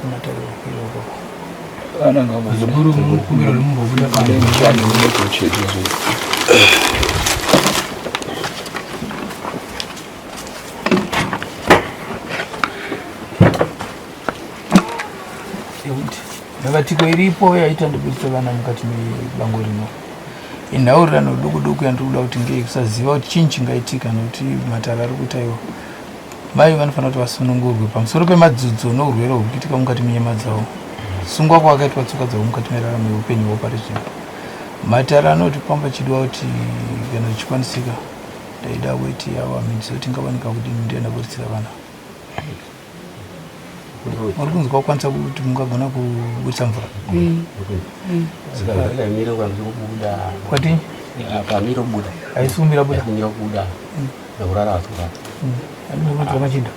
kumatare kukwira ukoko Zukuru mukumbiro rimumbobuda pane Yekuti nhavatiko iripo yaita ndibuditsa vana mukati mebango rino inhaurirano duku duku yandiri kuda kuti ngei kusaziva kuti chinyi chingaitika nokuti matare ari kuita iwo mai vanofanira kuti vasunungurwe pamusoro pemadzudzo nourwere huri kuitika mukati menyama dzavo sungwa kwakaitwa tsoka dzavo mukati meraramo yeupenyu hwavo pari zvino matare anoti pamba chidiwa kuti kana zvichikwanisika ndaida weti yavo hamidzi kuti ingawanika kudini ndiye ndaburitsira vana muri kunzwa kukwanisa kuti mungagona kuburitsa mvura kwati haisi kumira buda andinokunzwa machinda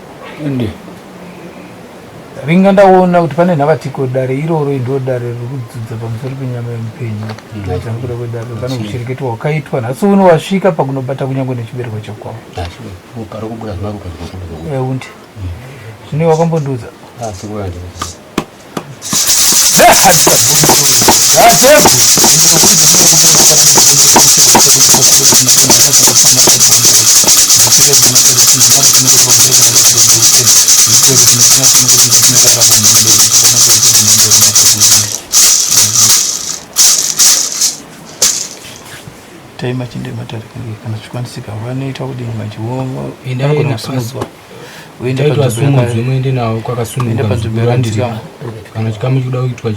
ringa ndaona kuti pane nhavatiko dare iroro ndo dare riri kudzidza pamusoro penyama yemupenyu ndokuda kwedare pane kuchereketwa wakaitwa nhasi uno wasvika pakunobata kunyange nechibereko chekwavo undi zvino wakambondiudza Tai machinde matare kana zvichikwanisika vanoita kudini manje vanogona kusimudzwa Taitwa sumudzwe muende nawo kwakasununguka muzukuru andiri kana chikamu chikuda kuitwa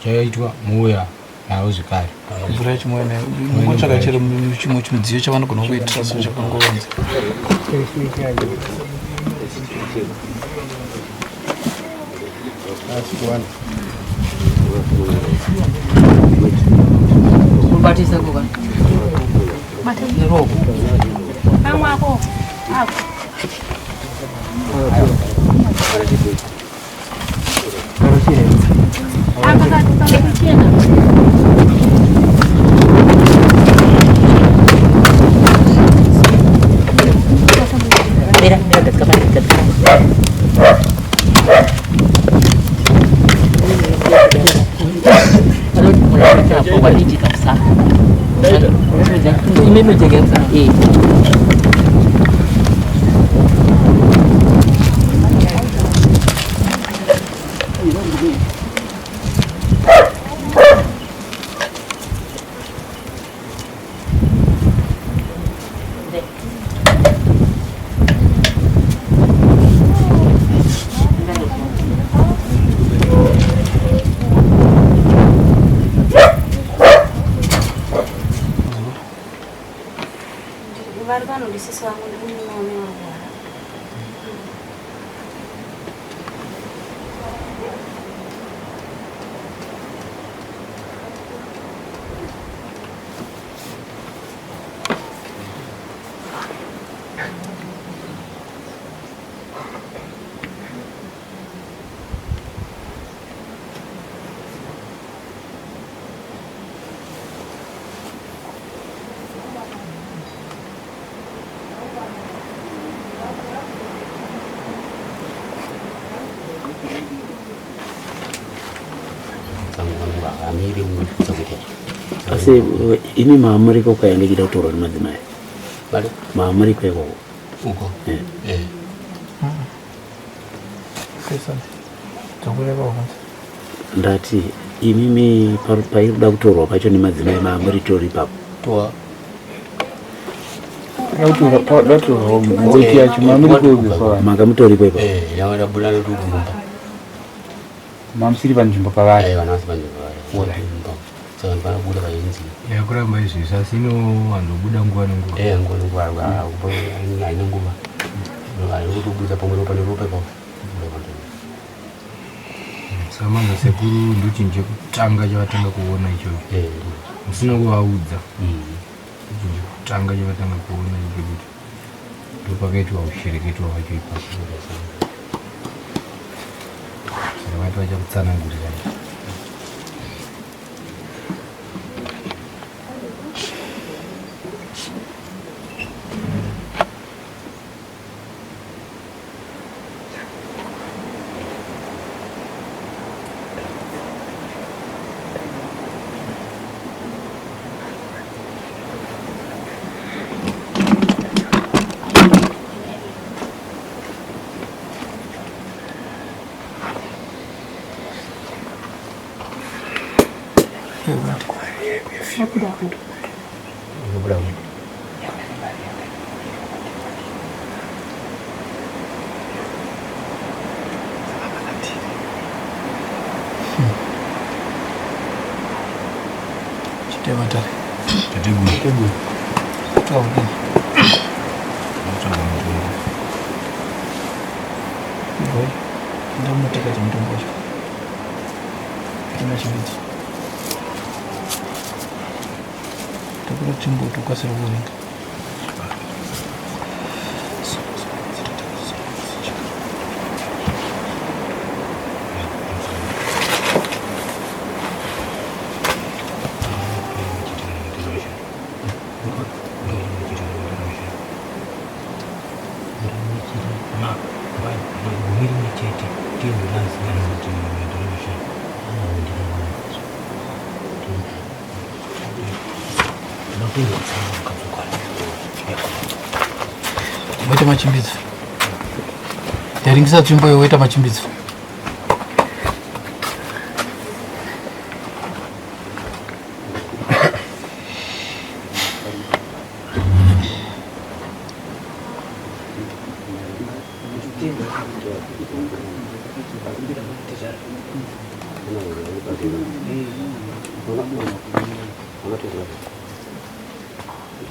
chaitwa mouya nawo zvekare mvura yacho mouya nayo mungotsvaka chero chimwe chimudziyo chavanogona kuitira so chakangovanza Kubatisa kuka. Neruoko. Pamwe ako. Ako. Apa kakuchena. Mira, mira, gadzika gadzika. Vari pano ndisisi vangu ndimunin'ina wamai varwara. Asi imi maamuriko kwayange chida kutorwa nemadzimai maamuriko ikoko uko Eh. eh Ndati imimi pairi kuda kutorwa pacho nemadzimai maamuritori ipapo toa manga mutoripo ipapo eh yawana buda ndokumba mamusiri panzvimbo pavari eh vana vasi panzvimbo pavari Alright. Saka ndipanobuda painzi. Yakuramba izvezvi asi inowanzobuda nguva nenguva. Eh, nguva nenguva haina nguva. Haina pamwe ropa neropa ipapo. Saka manga sekuru ndochinhu chekutanga chavatanga kuona ichocho. Eh, Musina kuvaudza. Ndochinhu chekutanga chavatanga kuona icho kuti ndopakaitwa ushereketwa hwacho ipapo. Saka vati vachakutsanangurirai. Chitematare. Tateguru. Tateguru. Boy, ndamunoteka chimutombo wacho. Chima chibidzi. Takura tsvimbo kuti ukasire kuverenga. Waita machimbidzo. Taringisa tsvimbo iyo waita machimbidzo.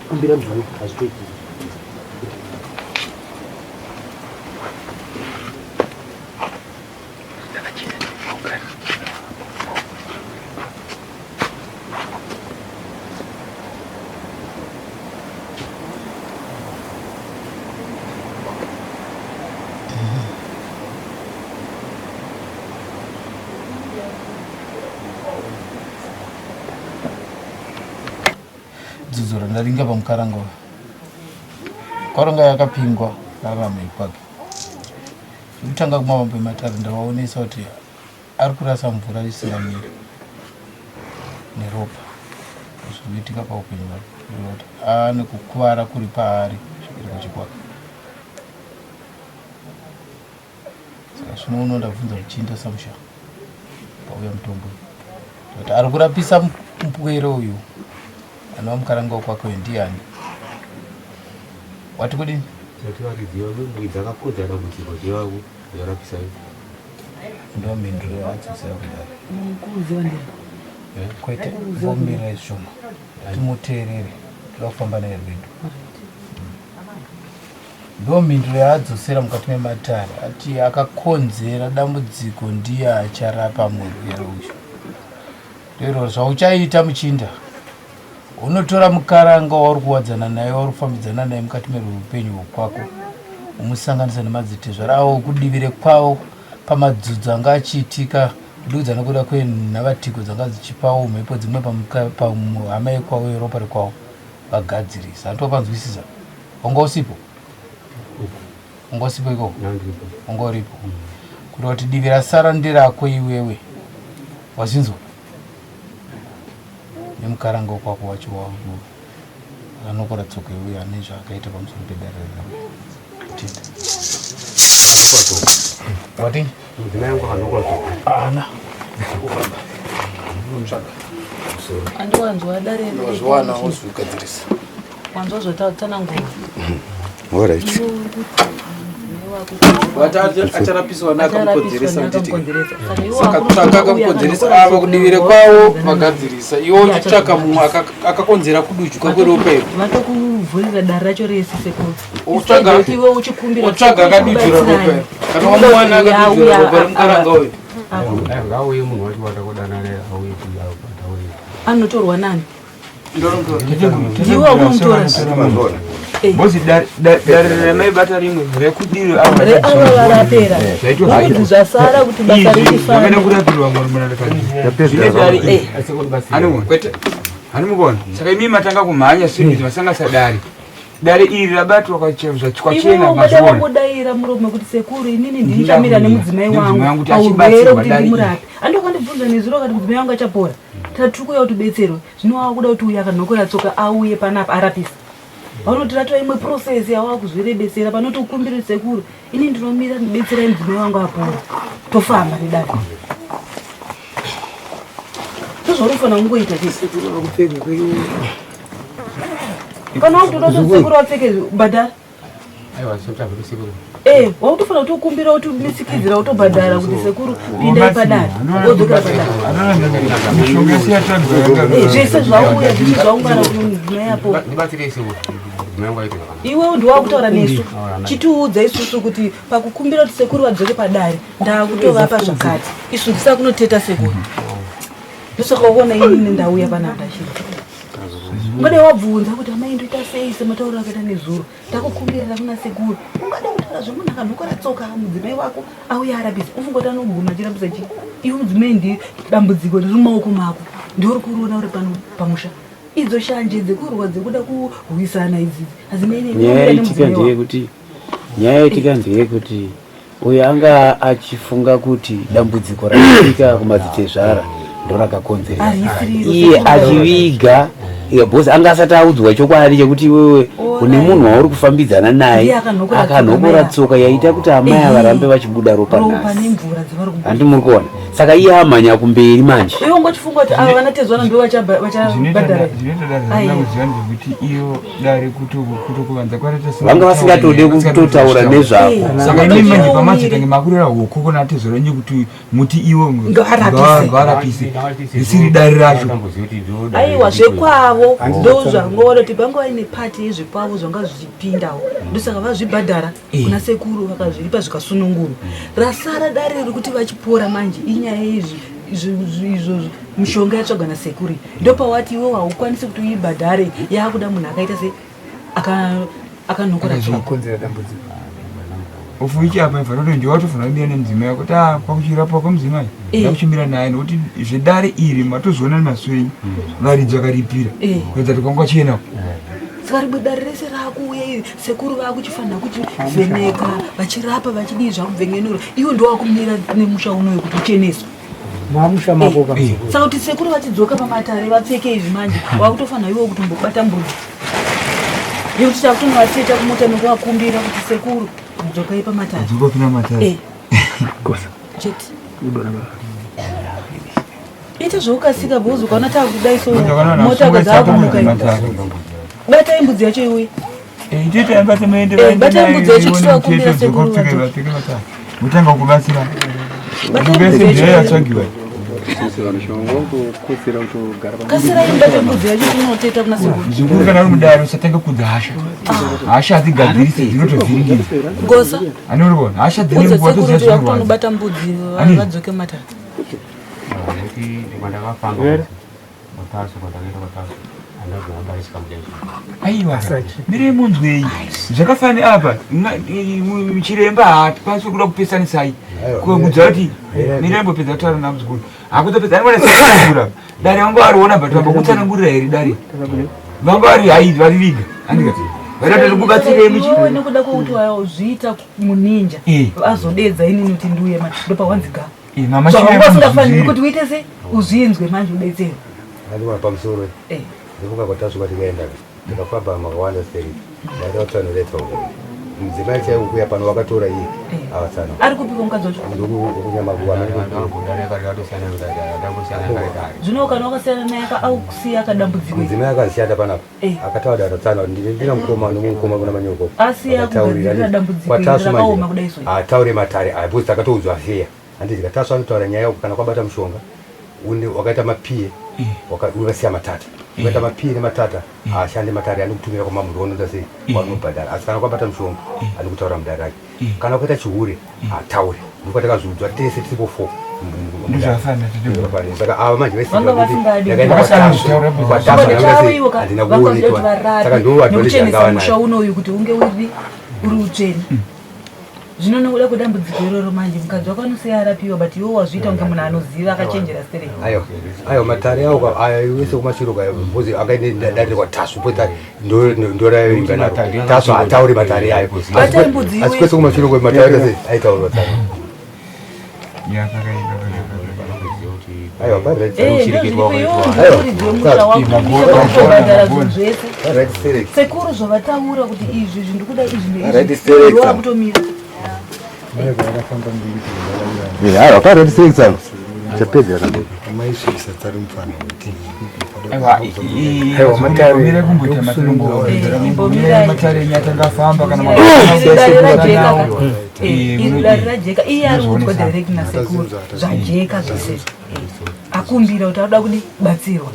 Kumbira mzwana hazvitoiti. Dzudzo randaringa pamukaranga uyu. Karanga yakapingwa rarama ikwake. Chekutanga kumavambo ematare ndavaonesa kuti ari kurasa mvura isingamiri neropa zvinoitika paupenyu hwake kuti ane kukuvara kuri paari kusvikira kuchikwake. Saka zvino uno ndabvunza muchinda samusha pauya mutombo uyu kuti ari kurapisa mupwere uyu anova mukaranga kwake uyu ndiani wati kudini Tati varidzi vavo dzakakodzera dambudziko zvevavo zvarapisa ivo. Ndo mhinduro yaadzosera kudare Mukuziva ndiani? Kwete, mbomirai zvishoma timuteerere toda kufamba naye rwendo. Ndo mhinduro yaadzosera mukati mematare ati akakonzera dambudziko ndiye acharapa murwere uyu. Ndiro zvauchaita muchinda unotora mukaranga wauri kuwadzana naye wauri kufambidzana naye mukati merupenyu hwokwako umusanganisa nemadzitezvara avo kudivi rekwavo pamadzudzo anga achiitika kududza nekuda kwenhavatiko dzanga dzichipawo mhepo dzimwe pahama yekwavo yeropa rekwavo vagadzirisa hanti wapanzwisisa wanga usipo wanga usipo ikoko wanga uripo kureva kuti divi rasara nderako iwewe wazinzwa nemukaranga wekwako wacho wangu akanokora tsoka iuya ane zvaakaita pamusoro pedare tenda wati Mudzimai wangu akanokora tsoka. Ana. Andiwanzwa dare. Wazviwana wozvigadzirisa. Wanzwa zvatatsanangura. Alright. Iwe uri kuti mudzimai Vati acharapiswa neakamukonzeresa handiti? Saka tsvaka akamukonzeresa ava kudivire kwavo vagadzirisa iwe uchitsvaka mumwe akakonzera kudujuka kweropa iro. Vatokuvhurira dare racho rese sekuru. Otsvaga Instead iwe uchikumbira otsvaga akadujura ropa iro. Kana wamuwana akadujura ropa remukaranga uyu. Ngauye munhu wacho watakodana naye auye auye. Anotorwa nani? Ndiwe wakunomutora. Bozi dare ramaibata rimwe rekudiro Reava varapera. Nokuti zvasara kuti basa richifambe. Zvakada kurapirwa mwana Kwete. Hanimubona. Saka imi matanga kumhanya svinhu masangasa dare. Dare iri rabatwa Iwewe kwachena ungada mazviona. wangodaira muromo kuti sekuru inini ndinichamira nemudzimai Nemudzimai wangu wangu kuti paurwere achibatsirwa kuti dare iri. ndimurape. Andokandibvunza nezuro akati mudzimai wangu achapora. Tati kuuya kuti ubetserwe. Zvino wakuda kuti uyu akanhokora tsoka auye panapa arapise. Vanoti ratova imwe process yawakuzvirebesera panoti ukumbire sekuru ini ndinomira ndibetserai mudzimai wangu apora. Tofamba nedare. Ndozvaunofanira kungoita chete. Kana wakutoda kuti sekuru vapfeke bhadhara. Aiwa sotabva sekuru. Eh, wakutofanira kuti ukumbira kuti umisikidzira utobhadhara kuti sekuru pindai padare wodzokera padare. Mishonga yese yatsvagwa Eh, zvese zvauya zvese zvaungana kuti mudzimai apo. Ndibatsirei sekuru. Mudzimai wangu aite zvakanaka. Iwewe ndiwe wakutaura nesu. Chitiudza isusu kuti pakukumbira kuti sekuru vadzoke padare ndakutovapa zvakati. Isu ndisakunoteta sekuru. Ndosaka wakuona inini ndauya panapa chii. Ungade wabvunza kuti amai ndoita sei sematauriro akaita nezuro. Ndakukumbirira kuna sekuru. Ungade kutaura zvemunhu akanhokora tsoka mudzimai wako auya arapisa. Ufunga kuti anoguma achirapisa chii? Iwe mudzimai ndi dambudziko riri mumaoko mako. Ndiwe uri kuriona uri pano pamusha. Idzo shanje dzekurwa dzekuda kurwisana idzi hadzinei Nyaya yaitika ndeyekuti nyaya yaitika ndeyekuti uyu anga achifunga kuti dambudziko raitika kumadzitezvara ndorakakonzeresa Harisiriro, iye sekuru. achiviga iye bhosi anga asati audzwa chokwadi chekuti iwewe une munhu wauri kufambidzana naye Ndiye akanhokora tsoka akanhokora mai ava. tsoka yaita kuti amai Ehe. ava rambe vachibuda ropa ropa nhasi nemvura dzavari kubuda. handi muri kuona saka iye amhanya kumberi manje Iwe ungochifunga kuti ava vanatezvana ndo vachabhadhara. Zvinoita dare Aiwa. randina kuziva ndezvekuti iyo dare kutokuvanza kwareta Vanga vasingatode kutotaura nezvako. Saka imi manje pamazotange makurera huku kuna tezvara nje kuti muti iwo Ngaarapise. ngaarapise risiri dare racho. Aiwa zvekwavo ndozvangoona kuti panga vaine pati yezvekwavo zvanga zvichipindawo ndosaka vazvibhadhara kuna sekuru vakazviripa zvikasunungurwa rasara dare riri kuti vachipora manje inyaya yezvi izvo mishonga yatsvagwa nasekuru ndopawati iwewe haukwanisi kuti uibhadhare yaakuda munhu akaita se akanokora tsoka Konzera dambudziko. Ufuichi apa imfa kuti ndiwe watofanira kumira nemudzimai wako kuti ah kwakuchirapwa kwemudzimai Eh. ndakuchimira naye nokuti zvedare iri matozviona nemaso enyu varidzi vakaripira Eh. kuedza kuti kwanga kwachena saka rimwe dare rese raakuuya iri sekuru vaakuchifanira kuchivheneka vachirapa vachidii zvakubvengenura iwe ndowakumira nemusha unoyo kuti ucheneswe Mamusha mako ka. saka kuti sekuru vachidzoka pamatare vapfeke izvi manje wakutofanira iwe kutombobata mbudzi yekuti takutonovateta kumota nekuvakumbira kuti sekuru dzokai pamatare Dzoka kuna matare. Eh. Chete. ita zvaukasika bhozi ukaona takudai so mota dzakumuka batai mbudzi yacho iwe Eh, batai mbudzi yacho tichivakumbira sekuru vadzoke. Mutanga kubatsira. Batai Mishonga mbudzi yese yacho ndiyo iwe. yatsvagiwa. Kasirai mubate mbudzi yacho tinoteta kuna sekuru Zvikuru kana uri mudare usatanga kudza hasha. Hasha hadzigadzirise dzinotovhiringidza. Gosa. Ani uri kuona hasha dzine Udza nguva sekuru toziva kuti zvinorwadza. vakutonobata mbudzi Ani? vadzoke matare Nekuti kwandakafamba kwatasu kwandakaenda kwatasu andabva abarisika muchaizvo. Aiwa, mirei munzwei. Zvakafanana apa chiremba haakwanisi kuda kupesanisai. Kudza kuti mirei mbopedza kutaura namuzukuru. Hakutopedza anenge ane Dare vanga variona but vambokutsanangurira here dare. Vanga vari hai vari viga. Andika. Vaida kuti ndikubatsirei muchi. Iwewe nekuda kwekuti wazviita muninja Eh. azodedza inini kuti ndiuye manje ndopawanzi ga Eh, mama zvawanga chiremba usingafaniri muzvizviri. kuti uite se uzvinzwe manje ubetserwe Andiwa pamusoro. Eh. Ndifunga kwatasvika tikaenda. Takafamba makawanda sei. Ndaida kutsanureta uko. Mudzimai chaiwo kuya pano wakatora iye. Ava tsano. Ari kupiko mukadzi wacho? Zvino kana wakasiyana naye aukusiya kadambudziko. Mudzimai akazishanda panapa. Eh. Akataura daro tsano ndina mukoma nomukoma kuna manyoko. Asiya kugadzirira dambudziko iri rakaoma kudai so. Ataure matare aya because takatoudzwa feya. Handiti Tasvu anotaura nyaya yako kana kwabata mushonga une wakaita mapiye wakasiya matata. Ukaita mapiye nematata haashande matare anokutumira kwamambo ndokunoita sei kwanobhadhara asi kana kwabata mushonga anokutaura mudare rake. Kana ukaita chihure haataure. Ndokwatakazviudzwa tese tiripo four. Ndozvakafanira tete. Saka ava manje vese Vanga vasingadi. ndakaenda kwaTasvu kwaTasvu Chavo handina ivo vakazoda kuti kuonekwa. Saka varape ndo advantage nekuchenesa yanga musha vanayo. unoyu kuti unge uri uri utsvene. Zvino nokuda kwedambudziko iroro manje mukadzi wako anosiya arapiwa but iwe wazviita kunge munhu anoziva akachenjera stereki. Ayo, ayo matare awo ayo wese kumashure kwayo because akaenda dare kwaTasvu because ndo ndo raimba naro. Tasvu haatauri matare ayo. Batai mbudzi iwe. Asi kwese kumashure kwayo matare ese aitaurwa tsano. Aiwa, pa right. Eh, ndozviripo iwe muridzi wemusha wako kutobhadhara zvinhu zvese. Pa right sterek. Sekuru zvavataura kuti izvi izvi ndikuda izvi Right neizvi. sterek. Iwe wakutomira. Aiwa, pa right sterek tsano. Chapedza kana. Maisvisa tsari mufana kuti. Aiwa, matare kumboita Imbomirai. matare enyu atanga afamba kana Iri dare rajeka ka. Iri dare rajeka iye ari kuudzwa direct nasekuru zvajeka zvese. Akumbira kuti anoda kudi batsirwa.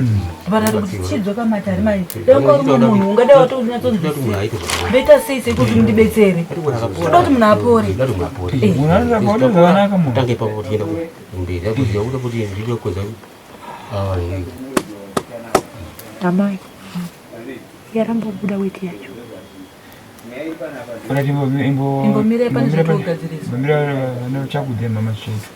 Panari kuti chidzoka matare mai. Dai wanga uri mumwe munhu ungadai watonyatsonzwisisa. Ndoita sei sei kuti mundibetsere. Toda kuti munhu apore. Tange ipapo tichienda kumberi akuziva kuda kuti ndinokoza Amai, yaramba kubuda weti yacho. Imbomirai pane zvatogadzirisa. Imbomira vanochakudze mama zvichaita.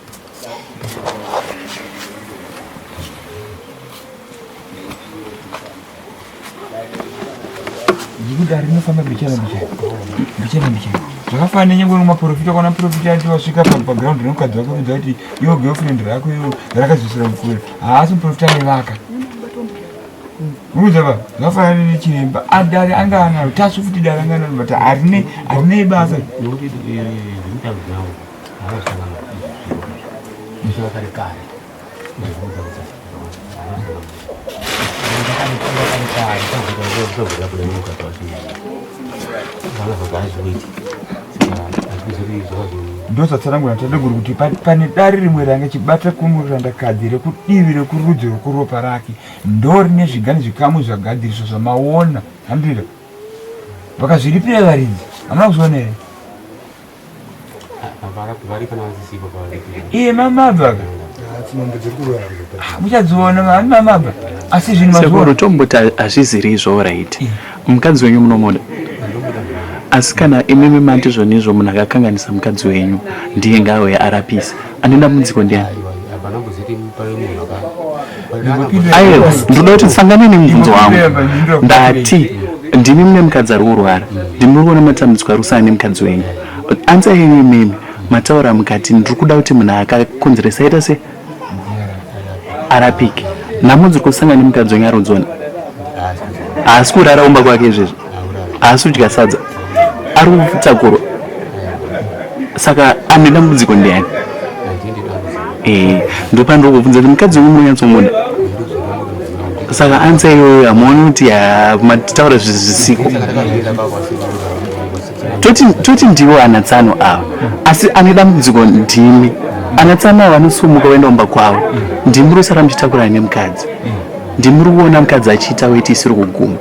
Zvekuti rinofamba mbichana mbichana mbichana mbichana zvakafanana nenyangwe nemaprofita kana muprofita ati wasvika paground nemukadzi wake kudza kuti iwo girlfriend rako iwo rakazosira mukura haasi muprofita anevaka Mukudzava zvakafanana nechiremba adare anga anaro Tasvu futi dare anga anaro but harine harinei basa nekuti zvemitambo zvavo havazvisangana musi wakare kare ndozvatsanangura tadaguri kuti pane dare rimwe ranga chibata kumurandakadzi rekudivi rekurudzi rwekuropa rake ndo rine zviga nezvikamu zvagadziriswa zvamaona handira vakazviripira varidzi hamuna kuzviona here iye mamabva ka muchadziona mani mamabva asi zvinhu Sekuru mazuva tomboti hazviziri izvo right mukadzi wenyu munomuda asi kana imimi mati zvonizvo munhu akakanganisa mukadzi wenyu ndiye ngaauye arapise ane dambudziko ndiani aiwa ndinoda kuti sangane nemubvunzo wangu ndati ndimi mune mukadzi ari kurwara ndimi muri kuona matambudziko ari kusangana nemukadzi wenyu ansa yenyu imimi mataura mukati ndiri kuda kuti munhu akakonzeresa aita se arapike nhamo dziri kusangana nemukadzi wenyu ari kudziona haasi kurara umba kwake izvezvi haasi kudya sadza ari kutakurwa saka ane dambudziko ndiani Eh, ndopandiri kubvunza kuti mukadzi wenyu munonyatsomuda saka ansa iyoyo hamuoni kuti matitaura zvisiko toti toti ndiwo anatsano ava asi ane dambudziko ndimi anatsano ava anosumuka voenda kumba kwavo ndimi muri kusara muchitakurana nemukadzi ndimi muri kuona mukadzi achiita weti isiri kuguma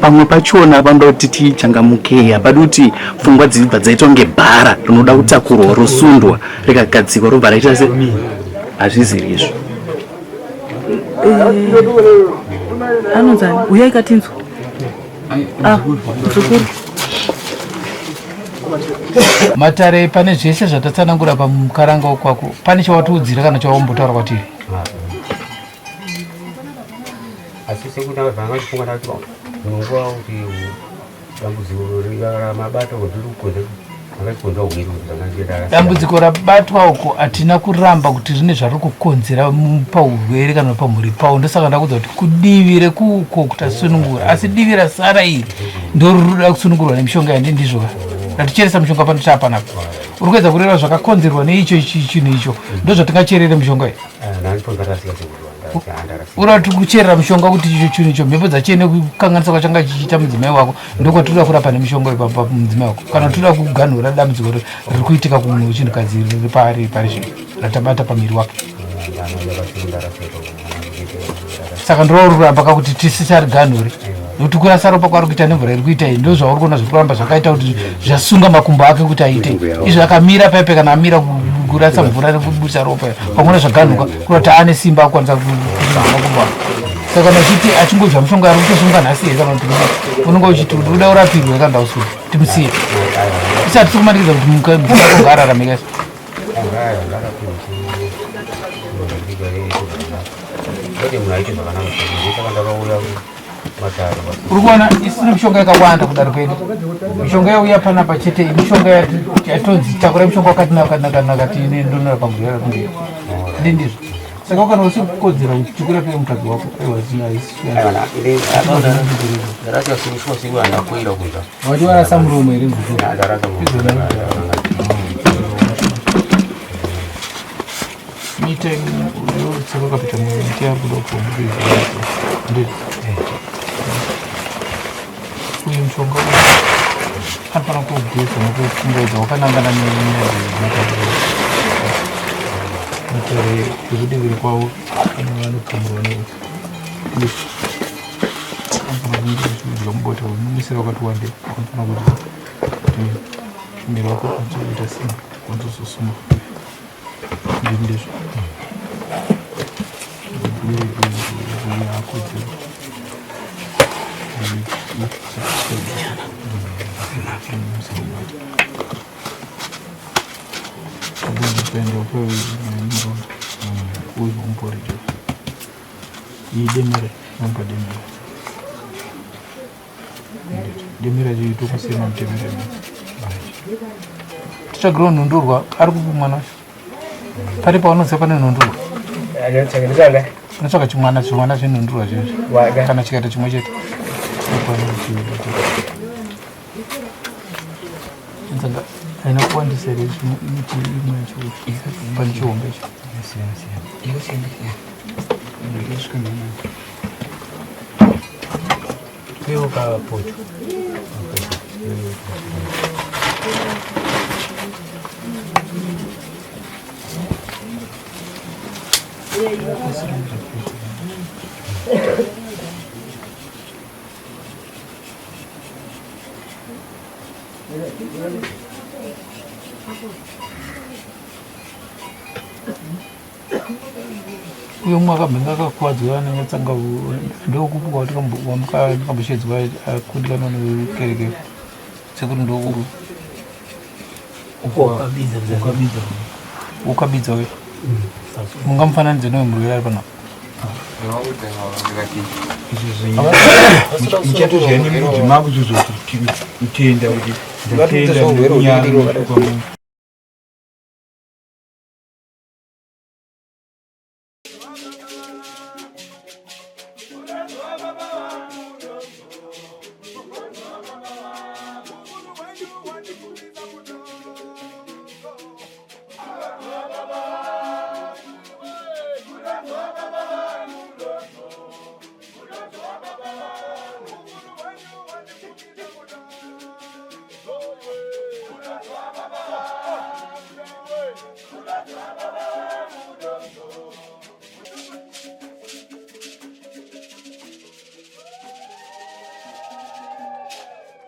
pamwe pachona panoda kuti tichangamukei hapadi kuti pfungwa dzibva dzaita kunge bhara rinoda kutakurwa rosundwa rikagadzikwa robva raita se hazviziri izvo Anonzani uyai katinzwa. Ah, muzukuru. Matare pane zvese zvatatsanangura pamukaranga kwako pane chawatiudzira kana chawambotaura kwatiri asi sekuti vanga vachifunga ndati munguva kuti dambudziko ramabata riri kukonza Dambudziko rabatwa uko hatina kuramba kuti rine zvariri kukonzera paurwere kana pamhuri pawo. Ndosaka ndakudza kuti kudivi rekuuko kutasunungura, asi divi rasara iri ndorinoda kusunungurwa nemishonga yandi ndizvo ka raticheresa mushonga pano taapanapa. Uri kuedza kureva zvakakonzerwa neicho chinhu icho, ndozvatingacherere mushonga iyi. Ura tiri kucherera mushonga kuti icho chinhu icho mhepo dzachene kukanganisa kwachanga chichiita mudzimai wako ndokwatinoda kurapa nemishonga ipapa mudzimai wako kana tinoda kuganhura dambudziko riri kuitika kumunhu wechinhukadzi riri paari pari zvino ratabata pamiri wake. Saka ndororuramba kakuti tisisariganhure nokuti kurasa ropa kwaari kuita nemvura iri kuita iyi ndozvauri kuona zviri kuramba zvakaita kuti zvasunga makumbo ake kuti aite izvo akamira paipe kana amira kurasa mvura nekubusa ropa pamwe zvaganhuka kurati ane simba akukwanisa kusunga makumbo ake. Saka kana uchiti achingodya mushonga ari kutosunga nhasi here kana kuti unonga uchiti uda urapirwe kana ndausunga timusiye isati tiri kumanikidza kuti mukadzi wako ngaararame kaisi. Uri kuona isina mishonga yakawanda kudaro kwedu. Mishonga yauya panapa chete mishonga yatonzi takura mishonga wakati nakati nakati nakati ndonora pagurera kunge ndi ndizvo. Saka kana usiri kukodzera kuti tikurape mukadzi wako aiwa zina Wati warasa muromo here mzukuru? Mite utseko kapita miti yabuda kuombe. Uyu mushonga uyu anofanira kugeza nekukungaidza wakanangana nenyaya dzematare matare ekudiviri kwavo vanokamurwa nekuti kudya mubota unomisira wakati wande unofanira kuti muviri wako ukwanise kuita simba ukwanise kuzosumuka ndizvo yakodzero uyu umporija iyi demera nompa demera demera chiito kusema mutemera tichagirawo nhundurwa ari kupi mwana wacho pari paunoziva pane nhundurwa unotsvaka chimwana zvimwana zvenhundurwa zvezvi kana chikaita chimwe chete haina kuwandisa here miti imwe yacho pane chihombe icho Iwo kapoto. Uyo mumwe akambenge akakuwadzwa ananyatsanga ndokupuka kuti wamukamboshedzwa akundikana nekereke sekuti ndoku ukabidza uyo mungamufananidze newe murwere ari panapa. Muchatozviya nemudzi mako zvozoti kutenda kuti ndatenda nekunyara.